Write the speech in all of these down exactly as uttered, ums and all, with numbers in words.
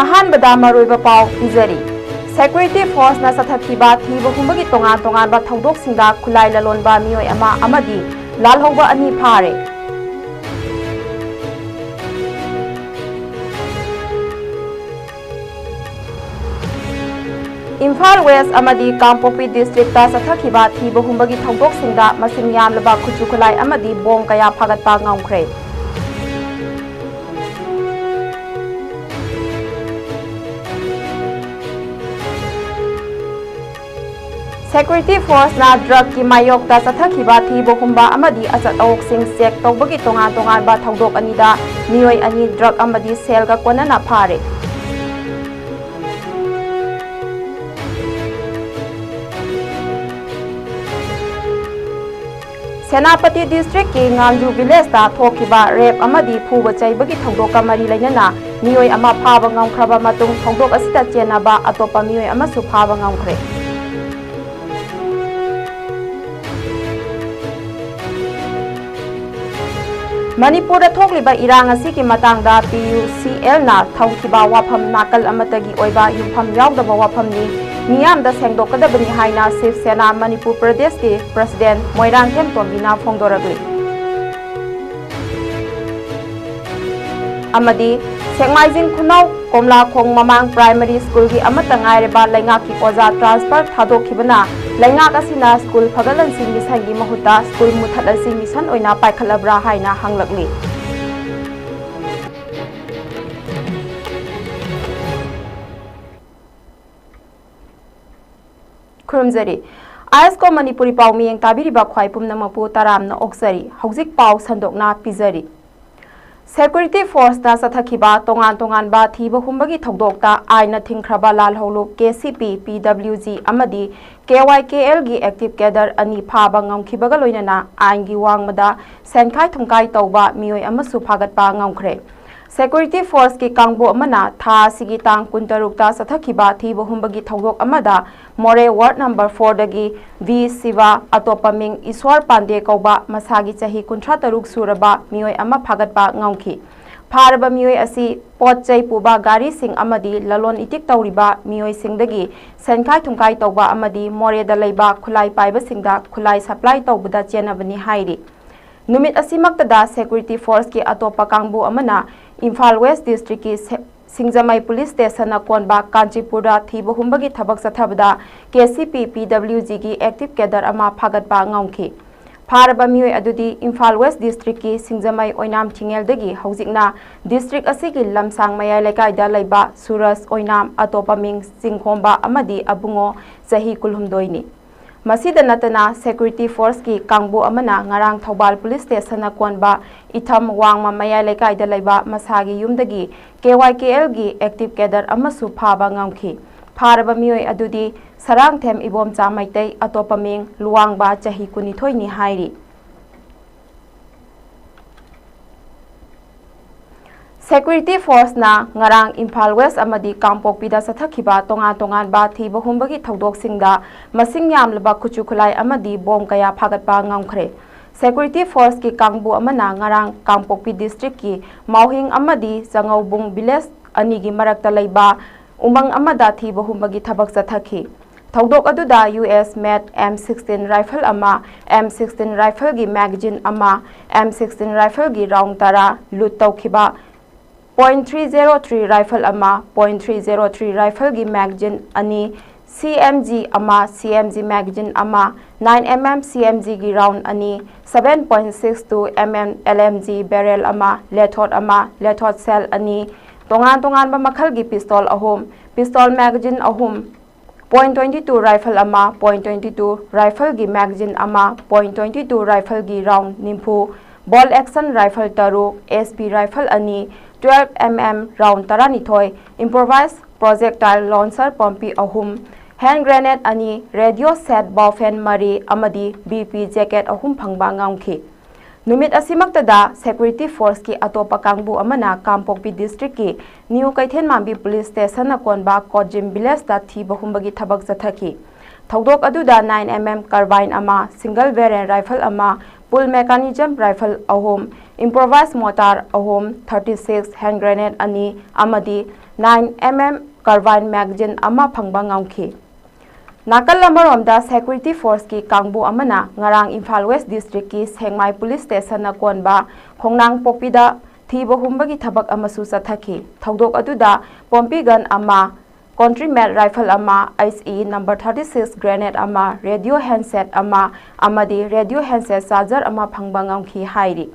ꯑꯍꯥꯟꯕꯗ ꯃꯔꯨꯑꯣꯏꯕ ꯄꯥꯎ ꯄꯤꯖꯔꯤ꯫ Security Forceꯅ ꯆꯠꯊꯈꯤꯕ ꯊꯤꯕ ꯍꯨꯝꯕꯒꯤ ꯇꯣꯉꯥꯟ ꯇꯣꯉꯥꯟꯕ ꯊꯧꯗꯣꯛꯁꯤꯡꯗ ꯈꯨꯠꯂꯥꯏ ꯂꯂꯣꯟꯕ ꯃꯤꯑꯣꯏ ꯑꯃ ꯑꯃꯗꯤ ꯂꯥꯜꯍꯧꯕ ꯑꯅꯤ ꯐꯥꯔꯦ꯫ ꯏꯝꯐꯥꯜ ꯋꯦꯁ ꯑꯃꯗꯤ ꯀꯥꯡꯄꯣꯛꯄꯤ ꯗꯤꯁꯇ꯭ꯔꯤꯛꯇ ꯆꯠꯊꯈꯤꯕ ꯊꯤꯕ ꯍꯨꯝꯕꯒꯤ ꯊꯧꯗꯣꯛꯁꯤꯡꯗ ꯃꯁꯤꯡ ꯌꯥꯝꯂꯕ ꯈꯨꯠꯁꯨ ꯈꯨꯠꯂꯥꯏ ꯑꯃꯗꯤ ꯕꯣꯝ ꯀꯌꯥ ꯐꯥꯒꯠꯄ ꯉꯝꯈ꯭ꯔꯦ꯫ Security Forceꯅ drugꯀꯤ ꯃꯥꯌꯣꯛꯇ ꯆꯠꯊꯈꯤꯕ ꯊꯤꯕ ꯍꯨꯝꯕ ꯑꯃꯗꯤ ꯑꯆꯠ ꯑꯋꯣꯛꯁꯤꯡ check ꯇꯧꯕꯒꯤ ꯇꯣꯉꯥꯟ ꯇꯣꯉꯥꯟꯕ ꯊꯧꯗꯣꯛ ꯑꯅꯤꯗ ꯃꯤꯑꯣꯏ ꯑꯅꯤ drug ꯑꯃꯗꯤ ꯁꯦꯜꯒ ꯀꯣꯟꯅꯅ ꯐꯥꯔꯦ꯫ ꯁꯦꯅꯥꯄꯇꯤ ꯗꯤꯁꯇ꯭ꯔꯤꯛꯀꯤ ꯉꯥꯟꯖꯨ ꯚꯤꯂꯦꯖꯇ ꯊꯣꯛꯈꯤꯕ rape ꯑꯃꯗꯤ ꯐꯨꯕ ꯆꯩꯕꯒꯤ ꯊꯧꯗꯣꯛꯀ ꯃꯔꯤ ꯂꯩꯅꯅ ꯃꯤꯑꯣꯏ ꯑꯃ ꯐꯥꯕ ꯉꯝꯈ꯭ꯔꯕ ꯃꯇꯨꯡ, ꯊꯧꯗꯣꯛ ꯑꯁꯤꯗ ꯆꯦꯟꯅꯕ ꯑꯇꯣꯞꯄ ꯃꯤꯑꯣꯏ ꯑꯃꯁꯨ ꯐꯥꯕ ꯉꯝꯈ꯭ꯔꯦ꯫ ꯃꯅꯤꯄꯨꯔꯗ ꯊꯣꯛꯂꯤꯕ ꯏꯔꯥꯡ ꯑꯁꯤꯒꯤ ꯃꯇꯥꯡꯗ PUCLꯅ ꯊꯝꯈꯤꯕ ꯋꯥꯐꯝ ꯅꯥꯀꯜ ꯑꯃꯠꯇꯒꯤ ꯑꯣꯏꯕ ꯌꯨꯝꯐꯝ ꯌꯥꯎꯗꯕ ꯋꯥꯐꯝꯅꯤ, ꯃꯤꯌꯥꯝꯗ ꯁꯦꯡꯗꯣꯛꯀꯗꯕꯅꯤ ꯍꯥꯏꯅ ꯁꯤꯕ ꯁꯦꯅꯥ ꯃꯅꯤꯄꯨꯔ ꯄ꯭ꯔꯗꯦꯁꯀꯤ president ꯃꯣꯏꯔꯥꯡꯊꯦꯝ ꯇꯣꯝꯕꯤꯅ ꯐꯣꯡꯗꯣꯔꯛꯂꯤ꯫ ꯑꯃꯗꯤ ꯁꯦꯛꯃꯥꯏꯖꯤꯡ ꯈꯨꯅꯧ ꯀꯣꯝꯂꯥꯈꯣꯡ ꯃꯃꯥꯡ primary schoolꯒꯤ ꯑꯃꯠꯇ ꯉꯥꯏꯔꯕ ꯂꯩꯉꯥꯛꯀꯤ ꯑꯣꯖꯥ transfer ꯊꯥꯗꯣꯛꯈꯤꯕꯅ ꯂꯩꯉꯥꯛ ꯑꯁꯤꯅ school ꯐꯒꯠꯍꯟꯁꯤ missionꯒꯤ ꯃꯍꯨꯠꯇ school ꯃꯨꯠꯊꯠꯍꯟꯁꯤ mission ꯑꯣꯏꯅ ꯄꯥꯏꯈꯠꯂꯕ꯭ꯔꯥ ꯍꯥꯏꯅ ꯍꯪꯂꯛꯂꯤ꯫ ꯈꯨꯔꯨꯝꯖꯔꯤ꯫ ISCO ꯃꯅꯤꯄꯨꯔꯤ ꯄꯥꯎ ꯃꯤꯌꯦꯡ ꯇꯥꯕꯤꯔꯤꯕ ꯈ꯭ꯋꯥꯏ ꯄꯨꯝꯅꯃꯛꯄꯨ ꯇꯔꯥꯝꯅ ꯑꯣꯛꯆꯔꯤ꯫ ꯍꯧꯖꯤꯛ ꯄꯥꯎ ꯁꯟꯗꯣꯛꯅ ꯄꯤꯖꯔꯤ꯫ Security Forceꯅ ꯆꯠꯊꯈꯤꯕ ꯇꯣꯉꯥꯟ ꯇꯣꯉꯥꯟꯕ ꯊꯤꯕ ꯍꯨꯝꯕꯒꯤ ꯊꯧꯗꯣꯛꯇ ꯑꯥꯏꯟꯅ ꯊꯤꯡꯈ꯭ꯔꯕ ꯂꯥꯜꯍꯧꯂꯨꯞ KCP, PWG ꯑꯃꯗꯤ KYKLꯒꯤ active cadre ꯑꯅꯤ ꯐꯥꯕ ꯉꯝꯈꯤꯕꯒ ꯂꯣꯏꯅꯅ ꯑꯥꯏꯟꯒꯤ ꯋꯥꯡꯃꯗ ꯁꯦꯟꯈꯥꯏ ꯊꯨꯝꯈꯥꯏ ꯇꯧꯕ ꯃꯤꯑꯣꯏ ꯑꯃꯁꯨ ꯐꯥꯒꯠꯄ ꯉꯝꯈ꯭ꯔꯦ꯫ Security Forceꯀꯤ ꯀꯥꯡꯕꯨ ꯑꯃꯅ ꯊꯥ ꯑꯁꯤꯒꯤ ꯇꯥꯡ ꯀꯨꯟꯇꯔꯨꯛꯇ ꯆꯠꯊꯈꯤꯕ ꯊꯤꯕ ꯍꯨꯝꯕꯒꯤ ꯊꯧꯗꯣꯛ ꯑꯃꯗ ꯃꯣꯔꯦ ward number fourꯗꯒꯤ V ꯁꯤꯕ, ꯑꯇꯣꯞꯄ ꯃꯤꯡ ꯏꯁ꯭ꯋꯔ ꯄꯥꯟꯗꯦ ꯀꯧꯕ, ꯃꯁꯥꯒꯤ ꯆꯍꯤ ꯀꯨꯟꯊ꯭ꯔꯥ ꯇꯔꯨꯛ ꯁꯨꯔꯕ ꯃꯤꯑꯣꯏ ꯑꯃ ꯐꯥꯒꯠꯄ ꯉꯝꯈꯤ꯫ ꯐꯥꯔꯕ ꯃꯤꯑꯣꯏ ꯑꯁꯤ ꯄꯣꯠ ꯆꯩ ꯄꯨꯕ ꯒꯥꯔꯤꯁꯤꯡ ꯑꯃꯗꯤ ꯂꯂꯣꯟ ꯏꯇꯤꯛ ꯇꯧꯔꯤꯕ ꯃꯤꯑꯣꯏꯁꯤꯡꯗꯒꯤ ꯁꯦꯟꯈꯥꯏ ꯊꯨꯝꯈꯥꯏ ꯇꯧꯕ ꯑꯃꯗꯤ ꯃꯣꯔꯦꯗ ꯂꯩꯕ ꯈꯨꯠꯂꯥꯏ ꯄꯥꯏꯕꯁꯤꯡꯗ ꯈꯨꯠꯂꯥꯏ ꯁꯄ꯭ꯂꯥꯏ ꯇꯧꯕꯗ ꯆꯦꯟꯅꯕꯅꯤ ꯍꯥꯏꯔꯤ꯫ ꯅꯨꯃꯤꯠ ꯑꯁꯤꯃꯛꯇꯗ security forceꯀꯤ ꯑꯇꯣꯞꯄ ꯀꯥꯡꯕꯨ ꯑꯃꯅ ꯏꯝꯐꯥꯜ West Districtꯀꯤ ꯁꯦ-, ꯁꯤꯡꯖꯃꯩ Police Stationꯅ ꯀꯣꯟꯕ ꯀꯥꯟꯆꯤꯄꯨꯔꯗ ꯊꯤꯕ ꯍꯨꯝꯕꯒꯤ ꯊꯕꯛ ꯆꯠꯊꯕꯗ KCP PWGꯒꯤ active cadre ꯑꯃ ꯐꯥꯒꯠꯄ ꯉꯝꯈꯤ꯫ ꯐꯥꯔꯕ ꯃꯤꯑꯣꯏ ꯑꯗꯨꯗꯤ ꯏꯝꯐꯥꯜ West Districtꯀꯤ ꯁꯤꯡꯖꯃꯩ ꯑꯣꯏꯅꯥꯝ ꯊꯤꯡꯉꯦꯜꯗꯒꯤ ꯍꯧꯖꯤꯛꯅ district ꯑꯁꯤꯒꯤ ꯂꯝꯁꯥꯡ ꯃꯌꯥꯏ ꯂꯩꯀꯥꯏꯗ ꯂꯩꯕ ꯁꯨꯔꯖ ꯑꯣꯏꯅꯥꯝ, ꯑꯇꯣꯞꯄ ꯃꯤꯡ ꯆꯤꯡꯈꯣꯝꯕ ꯑꯃꯗꯤ ꯑꯕꯨꯡꯉꯣ, ꯆꯍꯤ ꯀꯨꯟꯍꯨꯝꯗꯣꯏꯅꯤ꯫ ꯃꯁꯤꯗ ꯅꯠꯇꯅ security forceꯀꯤ ꯀꯥꯡꯕꯨ ꯑꯃꯅ ꯉꯔꯥꯡ ꯊꯧꯕꯥꯜ Police Stationꯅ ꯀꯣꯟꯕ ꯏꯊꯝ ꯋꯥꯡꯃ ꯃꯌꯥꯏ ꯂꯩꯀꯥꯏꯗ ꯂꯩꯕ ꯃꯁꯥꯒꯤ ꯌꯨꯝꯗꯒꯤ KYKLꯒꯤ active cadre ꯑꯃꯁꯨ ꯐꯥꯕ ꯉꯝꯈꯤ꯫ ꯐꯥꯔꯕ ꯃꯤꯑꯣꯏ ꯑꯗꯨꯗꯤ ꯁꯔꯥꯡꯊꯦꯝ ꯏꯕꯣꯝꯆꯥ ꯃꯩꯇꯩ, ꯑꯇꯣꯞꯄ ꯃꯤꯡ ꯂꯨꯋꯥꯡꯕ, ꯆꯍꯤ ꯀꯨꯟꯅꯤꯊꯣꯏꯅꯤ ꯍꯥꯏꯔꯤ꯫ Security forceꯅ ꯉꯔꯥꯡ ꯏꯝꯐꯥꯜ West ꯑꯃꯗꯤ ꯀꯥꯡꯄꯣꯛꯄꯤꯗ ꯆꯠꯊꯈꯤꯕ ꯇꯣꯉꯥꯟ ꯇꯣꯉꯥꯟꯕ ꯊꯤꯕ ꯍꯨꯝꯕꯒꯤ ꯊꯧꯗꯣꯛꯁꯤꯡꯗ ꯃꯁꯤꯡ ꯌꯥꯝꯂꯕ ꯈꯨꯠꯁꯨ ꯈꯨꯠꯂꯥꯏ ꯑꯃꯗꯤ ꯕꯣꯝ ꯀꯌꯥ ꯐꯥꯒꯠꯄ ꯉꯝꯈ꯭ꯔꯦ꯫ Security forceꯀꯤ ꯀꯥꯡꯕꯨ ꯑꯃꯅ ꯉꯔꯥꯡ ꯀꯥꯡꯄꯣꯛꯄꯤ districtꯀꯤ ꯃꯥꯎꯍꯤꯡ ꯑꯃꯗꯤ ꯆꯉꯧꯕꯨꯡ village ꯑꯅꯤꯒꯤ ꯃꯔꯛꯇ ꯂꯩꯕ ꯎꯃꯪ ꯑꯃꯗ ꯊꯤꯕ ꯍꯨꯝꯕꯒꯤ ꯊꯕꯛ ꯆꯠꯊꯈꯤ꯫ ꯊꯧꯗꯣꯛ ꯑꯗꯨꯗ US made M sixteen rifle ꯑꯃ, M sixteen rifleꯒꯤ magazine ꯑꯃ, M sixteen rifleꯒꯤ round ꯇꯔꯥ, loot ꯇꯧꯈꯤꯕ point three zero three rifle ꯑꯃ, point three zero three rifleꯒꯤ magazine ꯑꯅꯤ, CMG ꯑꯃ, CMG magazine ꯑꯃ, nine MM CMGꯒꯤ round ꯑꯅꯤ, seven point six two MM LMG barrel ꯑꯃ, ꯂꯦꯊꯣꯠ ꯑꯃ, ꯂꯦꯊꯣꯠ shell ꯑꯅꯤ, ꯇꯣꯉꯥꯟ ꯇꯣꯉꯥꯟꯕ ꯃꯈꯜꯒꯤ pistol ꯑꯍꯨꯝ, pistol magazine ꯑꯍꯨꯝ, point twenty two rifle ꯑꯃ, point twenty two rifleꯒꯤ magazine ꯑꯃ, point twenty two rifleꯒꯤ round ꯅꯤꯐꯨ, bolt action rifle ꯇꯔꯨꯛ, SP rifle ꯑꯅꯤ, twelve MM round ꯇꯔꯥꯅꯤꯊꯣꯏ, improvised projectile launcher ꯄꯣꯝꯄꯤ ꯑꯍꯨꯝ, hand grenade ꯑꯅꯤ, radio set bowfan ꯃꯔꯤ ꯑꯃꯗꯤ BP jacket ꯑꯍꯨꯝ ꯐꯪꯕ ꯉꯝꯈꯤ꯫ ꯅꯨꯃꯤꯠ ꯑꯁꯤꯃꯛꯇꯗ security forceꯀꯤ ꯑꯇꯣꯞꯄ ꯀꯥꯡꯕꯨ ꯑꯃꯅ ꯀꯥꯡꯄꯣꯛꯄꯤ districtꯀꯤ New ꯀꯩꯊꯦꯜꯃꯥꯟꯕꯤ Police Stationꯅ ꯀꯣꯟꯕ ꯀꯣꯖꯤꯝ villageꯇ ꯊꯤꯕ ꯍꯨꯝꯕꯒꯤ ꯊꯕꯛ ꯆꯠꯊꯈꯤ꯫ ꯊꯧꯗꯣꯛ ꯑꯗꯨꯗ nine MM carbine ꯑꯃ, single barrel rifle ꯑꯃ, pull mechanism rifle ꯑꯍꯨꯝ, improvised mortar ꯑꯍꯨꯝ, thirty six hand grenade ꯑꯅꯤ ꯑꯃꯗꯤ nine M M carbine magazine ꯑꯃ ꯐꯪꯕ ꯉꯝꯈꯤ꯫ ꯅꯥꯀꯜ ꯑꯃꯔꯣꯝꯗ, security forceꯀꯤ ꯀꯥꯡꯕꯨ ꯑꯃꯅ ꯉꯔꯥꯡ ꯏꯝꯐꯥꯜ West Districtꯀꯤ ꯁꯦꯡꯃꯥꯏ Police Stationꯅ ꯀꯣꯟꯕ ꯈꯣꯡꯅꯥꯡꯄꯣꯛꯄꯤꯗ ꯊꯤꯕ ꯍꯨꯝꯕꯒꯤ ꯊꯕꯛ ꯑꯃꯁꯨ ꯆꯠꯊꯈꯤ꯫ ꯊꯧꯗꯣꯛ ꯑꯗꯨꯗ ꯄꯣꯝꯄꯤ gun ꯑꯃ, country made rifle ꯑꯃ, H E number thirty six grenade ꯑꯃ, radio handset ꯑꯃ ꯑꯃꯗꯤ radio handset charger ꯑꯃ ꯐꯪꯕ ꯉꯝꯈꯤ ꯍꯥꯏꯔꯤ꯫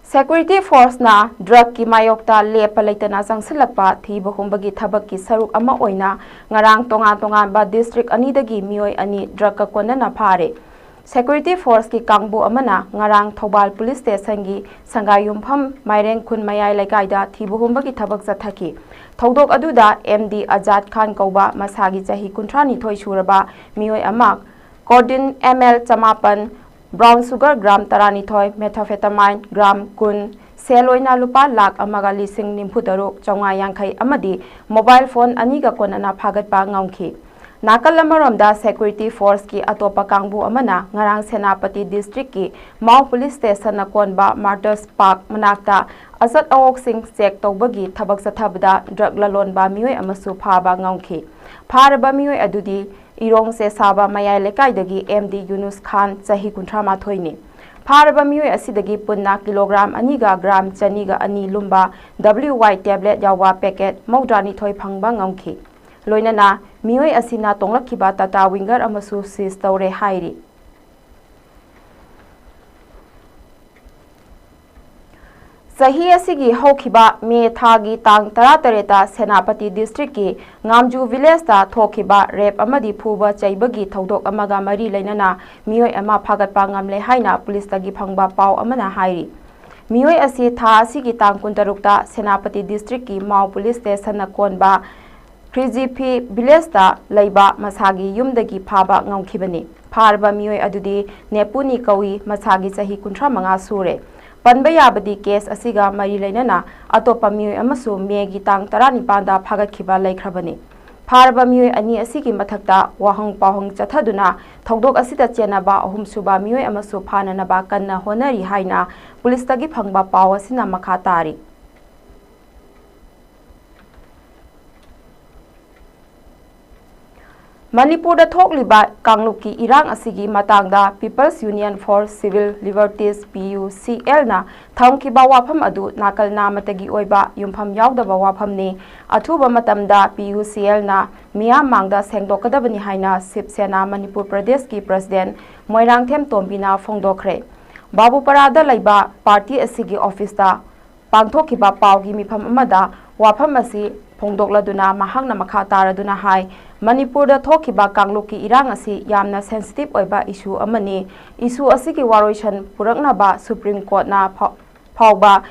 Security forceꯅ drugꯀꯤ ꯃꯥꯌꯣꯛꯇ ꯂꯦꯞꯄ ꯂꯩꯇꯅ ꯆꯪꯁꯤꯜꯂꯛꯄ ꯊꯤꯕ ꯍꯨꯝꯕꯒꯤ ꯊꯕꯛꯀꯤ ꯁꯔꯨꯛ ꯑꯃ ꯑꯣꯏꯅ ꯉꯔꯥꯡ ꯇꯣꯉꯥꯟ ꯇꯣꯉꯥꯟꯕ district ꯑꯅꯤꯗꯒꯤ ꯃꯤꯑꯣꯏ ꯑꯅꯤ drugꯀ ꯀꯣꯟꯅꯅ ꯐꯥꯔꯦ꯫ Security forceꯀꯤ ꯀꯥꯡꯕꯨ ꯑꯃꯅ ꯉꯔꯥꯡ ꯊꯧꯕꯥꯜ Police Stationꯒꯤ ꯁꯪꯒꯥꯏꯌꯨꯝꯐꯝ ꯃꯥꯏꯔꯦꯡ ꯈꯨꯟ ꯃꯌꯥꯏ ꯂꯩꯀꯥꯏꯗ ꯊꯤꯕ ꯍꯨꯝꯕꯒꯤ ꯊꯕꯛ ꯆꯠꯊꯈꯤ꯫ ꯊꯧꯗꯣꯛ ꯑꯗꯨꯗ M D ꯑꯖꯥꯗ ꯈꯥꯟ ꯀꯧꯕ ꯃꯁꯥꯒꯤ ꯆꯍꯤ ꯀꯨꯟꯊ꯭ꯔꯥ ꯅꯤꯊꯣꯏ ꯁꯨꯔꯕ ꯃꯤꯑꯣꯏ ꯑꯃ codeine M L ꯆꯃꯥꯄꯟ, brown sugar gram ꯇꯔꯥꯅꯤꯊꯣꯏ, methamphetamine gram ꯀꯨꯟ, ꯁꯦꯜ ꯑꯣꯏꯅ ꯂꯨꯄꯥ ꯂꯥꯈ ꯑꯃꯒ ꯂꯤꯁꯤꯡ ꯅꯤꯐꯨ ꯇꯔꯨꯛ ꯆꯥꯝꯃꯉꯥ ꯌꯥꯡꯈꯩ ꯑꯃꯗꯤ mobile phone ꯑꯅꯤꯒ ꯀꯣꯟꯅꯅ ꯐꯥꯒꯠꯄ ꯉꯝꯈꯤ꯫ ꯅꯥꯀꯜ ꯑꯃꯔꯣꯝꯗ, security forceꯀꯤ ꯑꯇꯣꯞꯄ ꯀꯥꯡꯕꯨ ꯑꯃꯅ ꯉꯔꯥꯡ ꯁꯦꯅꯥꯄꯇꯤ districtꯀꯤ ꯃꯥꯎ Police Stationꯅ ꯀꯣꯟꯕ Martyrs Park ꯃꯅꯥꯛꯇ ꯑꯆꯠ ꯑꯋꯣꯛꯁꯤꯡ check ꯇꯧꯕꯒꯤ ꯊꯕꯛ ꯆꯠꯊꯕꯗ drug ꯂꯂꯣꯟꯕ ꯃꯤꯑꯣꯏ ꯑꯃꯁꯨ ꯐꯥꯕ ꯉꯝꯈꯤ꯫ ꯐꯥꯔꯕ ꯃꯤꯑꯣꯏ ꯑꯗꯨꯗꯤ ꯏꯔꯣꯡ ꯆꯦꯁꯥꯕ ꯃꯌꯥꯏ ꯂꯩꯀꯥꯏꯗꯒꯤ M D ꯌꯨꯅꯨꯁ ꯈꯥꯟ, ꯆꯍꯤ ꯀꯨꯟꯊ꯭ꯔꯥ ꯃꯥꯊꯣꯏꯅꯤ꯫ ꯐꯥꯔꯕ ꯃꯤꯑꯣꯏ ꯑꯁꯤꯗꯒꯤ ꯄꯨꯟꯅ ꯀꯤꯂꯣꯒ꯭ꯔꯥꯝ ꯑꯅꯤꯒ ꯒ꯭ꯔꯥꯝ ꯆꯅꯤꯒ ꯑꯅꯤ ꯂꯨꯝꯕ W Y tablet ꯌꯥꯎꯕ packet ꯃꯧꯗ꯭ꯔꯥꯅꯤꯊꯣꯏ ꯐꯪꯕ ꯉꯝꯈꯤ꯫ ꯂꯣꯏꯅꯅ ꯃꯤꯑꯣꯏ ꯑꯁꯤꯅ ꯇꯣꯡꯂꯛꯈꯤꯕ Tata Winger ꯑꯃꯁꯨ seize ꯇꯧꯔꯦ ꯍꯥꯏꯔꯤ꯫ ꯆꯍꯤ ꯑꯁꯤꯒꯤ ꯍꯧꯈꯤꯕ ꯃꯦ ꯊꯥꯒꯤ ꯇꯥꯡ ꯇꯔꯥꯇꯔꯦꯠꯇ ꯁꯦꯅꯥꯄꯇꯤ districtꯀꯤ ꯉꯥꯝꯖꯨ villageꯇ ꯊꯣꯛꯈꯤꯕ rape ꯑꯃꯗꯤ ꯐꯨꯕ ꯆꯩꯕꯒꯤ ꯊꯧꯗꯣꯛ ꯑꯃꯒ ꯃꯔꯤ ꯂꯩꯅꯅ ꯃꯤꯑꯣꯏ ꯑꯃ ꯐꯥꯒꯠꯄ ꯉꯝꯂꯦ ꯍꯥꯏꯅ ꯄꯨꯂꯤꯁꯇꯒꯤ ꯐꯪꯕ ꯄꯥꯎ ꯑꯃꯅ ꯍꯥꯏꯔꯤ꯫ ꯃꯤꯑꯣꯏ ꯑꯁꯤ ꯊꯥ ꯑꯁꯤꯒꯤ ꯇꯥꯡ ꯀꯨꯟꯇꯔꯨꯛꯇ ꯁꯦꯅꯥꯄꯇꯤ districtꯀꯤ ꯃꯥꯎ police stationꯅ ꯀꯣꯟꯕ ꯈ꯭ꯔꯤꯖꯤꯐꯤ villageꯇ ꯂꯩꯕ ꯃꯁꯥꯒꯤ ꯌꯨꯝꯗꯒꯤ ꯐꯥꯕ ꯉꯝꯈꯤꯕꯅꯤ꯫ ꯐꯥꯔꯕ ꯃꯤꯑꯣꯏ ꯑꯗꯨꯗꯤ ꯅꯦꯄꯨꯅꯤ ꯀꯧꯏ, ꯃꯁꯥꯒꯤ ꯆꯍꯤ ꯀꯨꯟꯊ꯭ꯔꯥ ꯃꯉꯥ ꯁꯨꯔꯦ꯫ ꯄꯟꯕ ꯌꯥꯕꯗꯤ case ꯑꯁꯤꯒ ꯃꯔꯤ ꯂꯩꯅꯅ ꯑꯇꯣꯞꯄ ꯃꯤꯑꯣꯏ ꯑꯃꯁꯨ ꯃꯦꯒꯤ ꯇꯥꯡ ꯇꯔꯥꯅꯤꯄꯥꯟꯗ ꯐꯥꯒꯠꯈꯤꯕ ꯂꯩꯈ꯭ꯔꯕꯅꯤ꯫ ꯐꯥꯔꯕ ꯃꯤꯑꯣꯏ ꯑꯅꯤ ꯑꯁꯤꯒꯤ ꯃꯊꯛꯇ ꯋꯥꯍꯪ ꯄꯥꯎꯍꯪ ꯆꯠꯊꯗꯨꯅ ꯊꯧꯗꯣꯛ ꯑꯁꯤꯗ ꯆꯦꯟꯅꯕ ꯑꯍꯨꯝꯁꯨꯕ ꯃꯤꯑꯣꯏ ꯑꯃꯁꯨ ꯐꯥꯅꯅꯕ ꯀꯟꯅ ꯍꯣꯠꯅꯔꯤ ꯍꯥꯏꯅ ꯄꯨꯂꯤꯁꯇꯒꯤ ꯐꯪꯕ ꯄꯥꯎ ꯑꯁꯤꯅ ꯃꯈꯥ ꯇꯥꯔꯤ꯫ ꯃꯅꯤꯄꯨꯔꯗ ꯊꯣꯛꯂꯤꯕ ꯀꯥꯡꯂꯨꯞꯀꯤ ꯏꯔꯥꯡ ꯑꯁꯤꯒꯤ ꯃꯇꯥꯡꯗ People's Union for Civil Liberties, P U C L ꯅ ꯊꯝꯈꯤꯕ ꯋꯥꯐꯝ ꯑꯗꯨ ꯅꯥꯀꯜ ꯅꯥꯃꯇꯒꯤ ꯑꯣꯏꯕ ꯌꯨꯝꯐꯝ ꯌꯥꯎꯗꯕ ꯋꯥꯐꯝꯅꯤ꯫ ꯑꯊꯨꯕ ꯃꯇꯝꯗ P U C L ꯅ ꯃꯤꯌꯥꯝ ꯃꯥꯡꯗ ꯁꯦꯡꯗꯣꯛꯀꯗꯕꯅꯤ ꯍꯥꯏꯅ ꯁꯤꯕ ꯁꯦꯅꯥ ꯃꯅꯤꯄꯨꯔ ꯄ꯭ꯔꯗꯦꯁꯀꯤ ꯄ꯭ꯔꯁꯤꯗꯦꯟ ꯃꯣꯏꯔꯥꯡꯊꯦꯝ ꯇꯣꯝꯕꯤꯅ ꯐꯣꯡꯗꯣꯛꯈ꯭ꯔꯦ꯫ ꯕꯥꯕꯨꯄꯥꯔꯥꯗ ꯂꯩꯕ ꯄꯥꯔꯇꯤ ꯑꯁꯤꯒꯤ ꯑꯣꯐꯤꯁꯇ ꯄꯥꯡꯊꯣꯛꯈꯤꯕ ꯄꯥꯎꯒꯤ ꯃꯤꯐꯝ ꯑꯃꯗ ꯋꯥꯐꯝ ꯑꯁꯤ ꯐꯣꯡꯗꯣꯛꯂꯗꯨꯅ ꯃꯍꯥꯛꯅ ꯃꯈꯥ ꯇꯥꯔꯗꯨꯅ ꯍꯥꯏ, ꯃꯅꯤꯄꯨꯔꯗ ꯊꯣꯛꯈꯤꯕ ꯀꯥꯡꯂꯨꯞꯀꯤ ꯏꯔꯥꯡ ꯑꯁꯤ ꯌꯥꯝꯅ ꯁꯦꯟꯁꯤꯇꯤꯚ ꯑꯣꯏꯕ ꯏꯁꯨ ꯑꯃꯅꯤ꯫ ꯏꯁꯨ ꯑꯁꯤꯒꯤ ꯋꯥꯔꯣꯏꯁꯟ ꯄꯨꯔꯛꯅꯕ ꯁꯨꯄ꯭ꯔꯤꯝ ꯀꯣꯔꯠꯅ ꯐꯥꯎ-, ꯐꯥꯎꯕ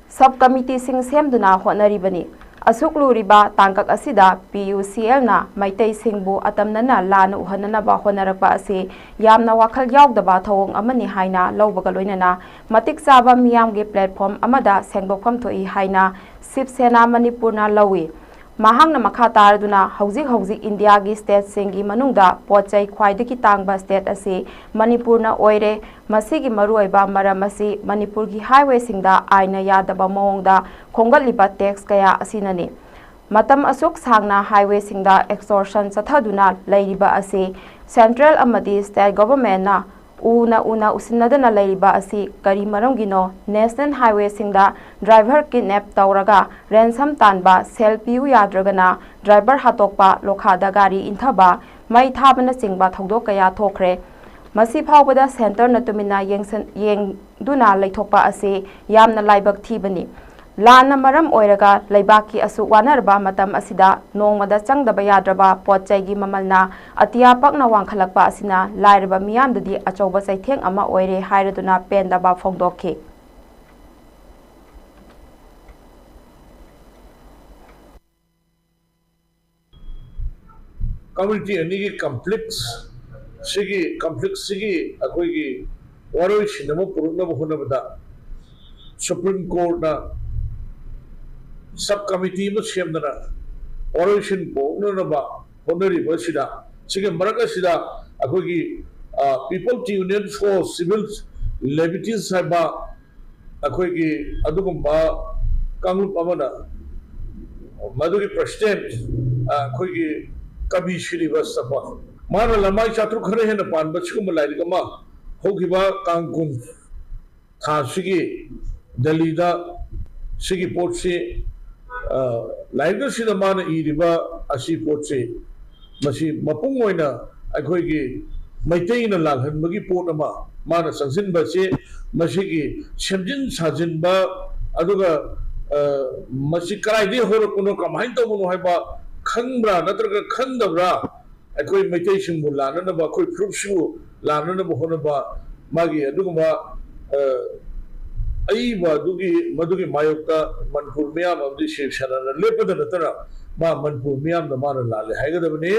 ꯁꯕ ꯀꯃꯤꯇꯤꯁꯤꯡ ꯁꯦꯝꯗꯨꯅ ꯍꯣꯠꯅꯔꯤꯕꯅꯤ꯫ ꯑꯁꯨꯛ ꯂꯨꯔꯤꯕ ꯇꯥꯡꯀꯛ ꯑꯁꯤꯗ P U C L ꯅ ꯃꯩꯇꯩꯁꯤꯡꯕꯨ ꯑꯇꯝꯅꯅ ꯂꯥꯟꯅ ꯎꯍꯟꯅꯅꯕ ꯍꯣꯠꯅꯔꯛꯄ ꯑꯁꯤ ꯌꯥꯝꯅ ꯋꯥꯈꯜ ꯌꯥꯎꯗꯕ ꯊꯧꯑꯣꯡ ꯑꯃꯅꯤ ꯍꯥꯏꯅ ꯂꯧꯕꯒ ꯂꯣꯏꯅꯅ ꯃꯇꯤꯛ ꯆꯥꯕ ꯃꯤꯌꯥꯝꯒꯤ platform ꯑꯃꯗ ꯁꯦꯡꯗꯣꯛꯐꯝ ꯊꯣꯛꯏ ꯍꯥꯏꯅ ꯁꯤꯕ ꯁꯦꯅꯥ ꯃꯅꯤꯄꯨꯔꯅ ꯂꯧꯏ꯫ ꯃꯍꯥꯛꯅ ꯃꯈꯥ ꯇꯥꯔꯗꯨꯅ ꯍꯧꯖꯤꯛ ꯍꯧꯖꯤꯛ ꯏꯟꯗꯤꯌꯥꯒꯤ ꯁ꯭ꯇꯦꯠꯁꯤꯡꯒꯤ ꯃꯅꯨꯡꯗ ꯄꯣꯠ ꯆꯩ ꯈ꯭ꯋꯥꯏꯗꯒꯤ ꯇꯥꯡꯕ ꯁ꯭ꯇꯦꯠ ꯑꯁꯤ ꯃꯅꯤꯄꯨꯔꯅ ꯑꯣꯏꯔꯦ꯫ ꯃꯁꯤꯒꯤ ꯃꯔꯨꯑꯣꯏꯕ ꯃꯔꯝ ꯑꯁꯤ ꯃꯅꯤꯄꯨꯔꯒꯤ ꯍꯥꯏꯋꯦꯁꯤꯡꯗ ꯑꯥꯏꯟꯅ ꯌꯥꯗꯕ ꯃꯑꯣꯡꯗ ꯈꯣꯝꯒꯠꯂꯤꯕ ꯇꯦꯛꯁ ꯀꯌꯥ ꯑꯁꯤꯅꯅꯤ꯫ ꯃꯇꯝ ꯑꯁꯨꯛ ꯁꯥꯡꯅ ꯍꯥꯏꯋꯦꯁꯤꯡꯗ extortion ꯆꯠꯊꯗꯨꯅ ꯂꯩꯔꯤꯕ ꯑꯁꯤ ꯁꯦꯟꯇ꯭ꯔꯦꯜ ꯑꯃꯗꯤ ꯁ꯭ꯇꯦꯠ ꯒꯣꯚꯔꯟꯃꯦꯟꯠꯅ ꯎꯅ ꯎꯅ ꯎꯁꯤꯟꯅꯗꯅ ꯂꯩꯔꯤꯕ ꯑꯁꯤ ꯀꯔꯤ ꯃꯔꯝꯒꯤꯅꯣ? ꯅꯦꯁꯅꯦꯜ ꯍꯥꯏꯋꯦꯁꯤꯡꯗ ꯗ꯭ꯔꯥꯏꯚꯔ ꯀꯤꯗꯅꯦꯞ ꯇꯧꯔꯒ ꯔꯦꯟꯁꯝ ꯇꯥꯟꯕ, ꯁꯦꯜ ꯄꯤꯌꯨ ꯌꯥꯗ꯭ꯔꯒꯅ ꯗ꯭ꯔꯥꯏꯚꯔ ꯍꯥꯠꯇꯣꯛꯄ, ꯂꯣꯈꯥꯗ ꯒꯥꯔꯤ ꯏꯟꯊꯕ, ꯃꯩ ꯊꯥꯕꯅꯆꯤꯡꯕ ꯊꯧꯗꯣꯛ ꯀꯌꯥ ꯊꯣꯛꯈ꯭ꯔꯦ꯫ ꯃꯁꯤ ꯐꯥꯎꯕꯗ ꯁꯦꯟꯇꯔꯅ ꯇꯨꯃꯤꯟꯅ ꯌꯦꯡꯁꯟ-, ꯌꯦꯡꯗꯨꯅ ꯂꯩꯊꯣꯛꯄ ꯑꯁꯤ ꯌꯥꯝꯅ ꯂꯥꯏꯕꯛ ꯊꯤꯕꯅꯤ꯫ ꯂꯥꯟꯅ ꯃꯔꯝ ꯑꯣꯏꯔꯒ ꯂꯩꯕꯥꯛꯀꯤ ꯑꯁꯨꯛ ꯋꯥꯅꯔꯕ ꯃꯇꯝ ꯑꯁꯤꯗ ꯅꯣꯡꯃꯗ ꯆꯪꯗꯕ ꯌꯥꯗ꯭ꯔꯕ ꯄꯣꯠ ꯆꯩꯒꯤ ꯃꯃꯜꯅ ꯑꯇꯤꯌꯥ ꯄꯛꯅ ꯋꯥꯡꯈꯠꯂꯛꯄ ꯑꯁꯤꯅ ꯂꯥꯏꯔꯕ ꯃꯤꯌꯥꯝꯗꯗꯤ ꯑꯆꯧꯕ ꯆꯩꯊꯦꯡ ꯑꯃ ꯑꯣꯏꯔꯦ ꯍꯥꯏꯔꯗꯨꯅ ꯄꯦꯟꯗꯕ ꯐꯣꯡꯗꯣꯛꯈꯤ꯫ ꯀꯝꯃ꯭ꯌꯨꯅꯤꯇꯤ ꯑꯅꯤꯒꯤ ꯀꯟꯐ꯭ꯂꯤꯛꯁ ꯁꯤꯒꯤ, ꯀꯟꯐ꯭ꯂꯤꯛꯁ ꯁꯤꯒꯤ ꯑꯩꯈꯣꯏꯒꯤ ꯋꯥꯔꯣꯏꯁꯤꯟ ꯑꯃ ꯄꯨꯔꯛꯅꯕ ꯍꯣꯠꯅꯕꯗ ꯁꯨꯄ꯭ꯔꯤꯝ ꯀꯣꯔꯠꯅ ꯁꯕ ꯀꯃꯤꯇꯤ ꯑꯃ ꯁꯦꯝꯗꯅ ꯋꯥꯔꯣꯏꯁꯤꯟ ꯄꯣꯛꯅꯅꯕ ꯍꯣꯠꯅꯔꯤꯕ ꯑꯁꯤꯗ, ꯁꯤꯒꯤ ꯃꯔꯛ ꯑꯁꯤꯗ ꯑꯩꯈꯣꯏꯒꯤ People's Union for Civil Liberties ꯍꯥꯏꯕ ꯑꯩꯈꯣꯏꯒꯤ ꯑꯗꯨꯒꯨꯝꯕ ꯀꯥꯡꯂꯨꯞ ꯑꯃꯅ ꯃꯗꯨꯒꯤ ꯄ꯭ꯔꯁꯤꯗꯦꯟꯠ ꯑꯩꯈꯣꯏꯒꯤ ꯀꯕꯤ ꯁ꯭ꯔꯤꯅꯤꯕꯥꯁ ꯆꯝꯄ, ꯃꯥꯅ ꯂꯃꯥꯏ ꯆꯥꯇ꯭ꯔꯨꯛ ꯈꯔ ꯍꯦꯟꯅ ꯄꯥꯟꯕ ꯁꯤꯒꯨꯝꯕ ꯂꯥꯏꯔꯤꯛ ꯑꯃ ꯍꯧꯈꯤꯕ ꯇꯥꯡ ꯀꯨꯟ ꯊꯥꯁꯤꯒꯤ ꯗꯦꯜꯂꯤꯗ ꯁꯤꯒꯤ ꯄꯣꯠꯁꯤ, ꯂꯥꯏꯔꯤꯛ ꯑꯁꯤꯗ ꯃꯥꯅ ꯏꯔꯤꯕ ꯑꯁꯤ ꯄꯣꯠꯁꯤ, ꯃꯁꯤ ꯃꯄꯨꯡ ꯑꯣꯏꯅ ꯑꯩꯈꯣꯏꯒꯤ ꯃꯩꯇꯩꯅ ꯂꯥꯜꯍꯟꯕꯒꯤ ꯄꯣꯠ ꯑꯃ ꯃꯥꯅ ꯆꯪꯁꯤꯟꯕꯁꯤ, ꯃꯁꯤꯒꯤ ꯁꯦꯝꯖꯤꯟ ꯁꯥꯖꯤꯟꯕ, ꯑꯗꯨꯒ ꯃꯁꯤ ꯀꯗꯥꯏꯗꯒꯤ ꯍꯧꯔꯛꯄꯅꯣ, ꯀꯃꯥꯏꯅ ꯇꯧꯕꯅꯣ ꯍꯥꯏꯕ ꯈꯪꯕ꯭ꯔꯥ ꯅꯠꯇ꯭ꯔꯒ ꯈꯪꯗꯕ꯭ꯔꯥ? ꯑꯩꯈꯣꯏ ꯃꯩꯇꯩꯁꯤꯡꯕꯨ ꯂꯥꯟꯅꯅꯕ, ꯑꯩꯈꯣꯏ ꯐꯨꯔꯨꯞꯁꯤꯕꯨ ꯂꯥꯟꯅꯅꯕ ꯍꯣꯠꯅꯕ ꯃꯥꯒꯤ ꯑꯗꯨꯒꯨꯝꯕ ꯑꯏꯕ ꯑꯗꯨꯒꯤ, ꯃꯗꯨꯒꯤ ꯃꯥꯌꯣꯛꯇ ꯃꯅꯤꯄꯨꯔ ꯃꯤꯌꯥꯝ ꯑꯃꯗꯤ ꯁꯤꯕ ꯁꯦꯅꯥꯅ ꯂꯦꯞꯄꯗ ꯅꯠꯇꯅ, ꯃꯥ ꯃꯅꯤꯄꯨꯔ ꯃꯤꯌꯥꯝꯅ ꯃꯥꯅ ꯂꯥꯜꯂꯦ ꯍꯥꯏꯒꯗꯕꯅꯤ꯫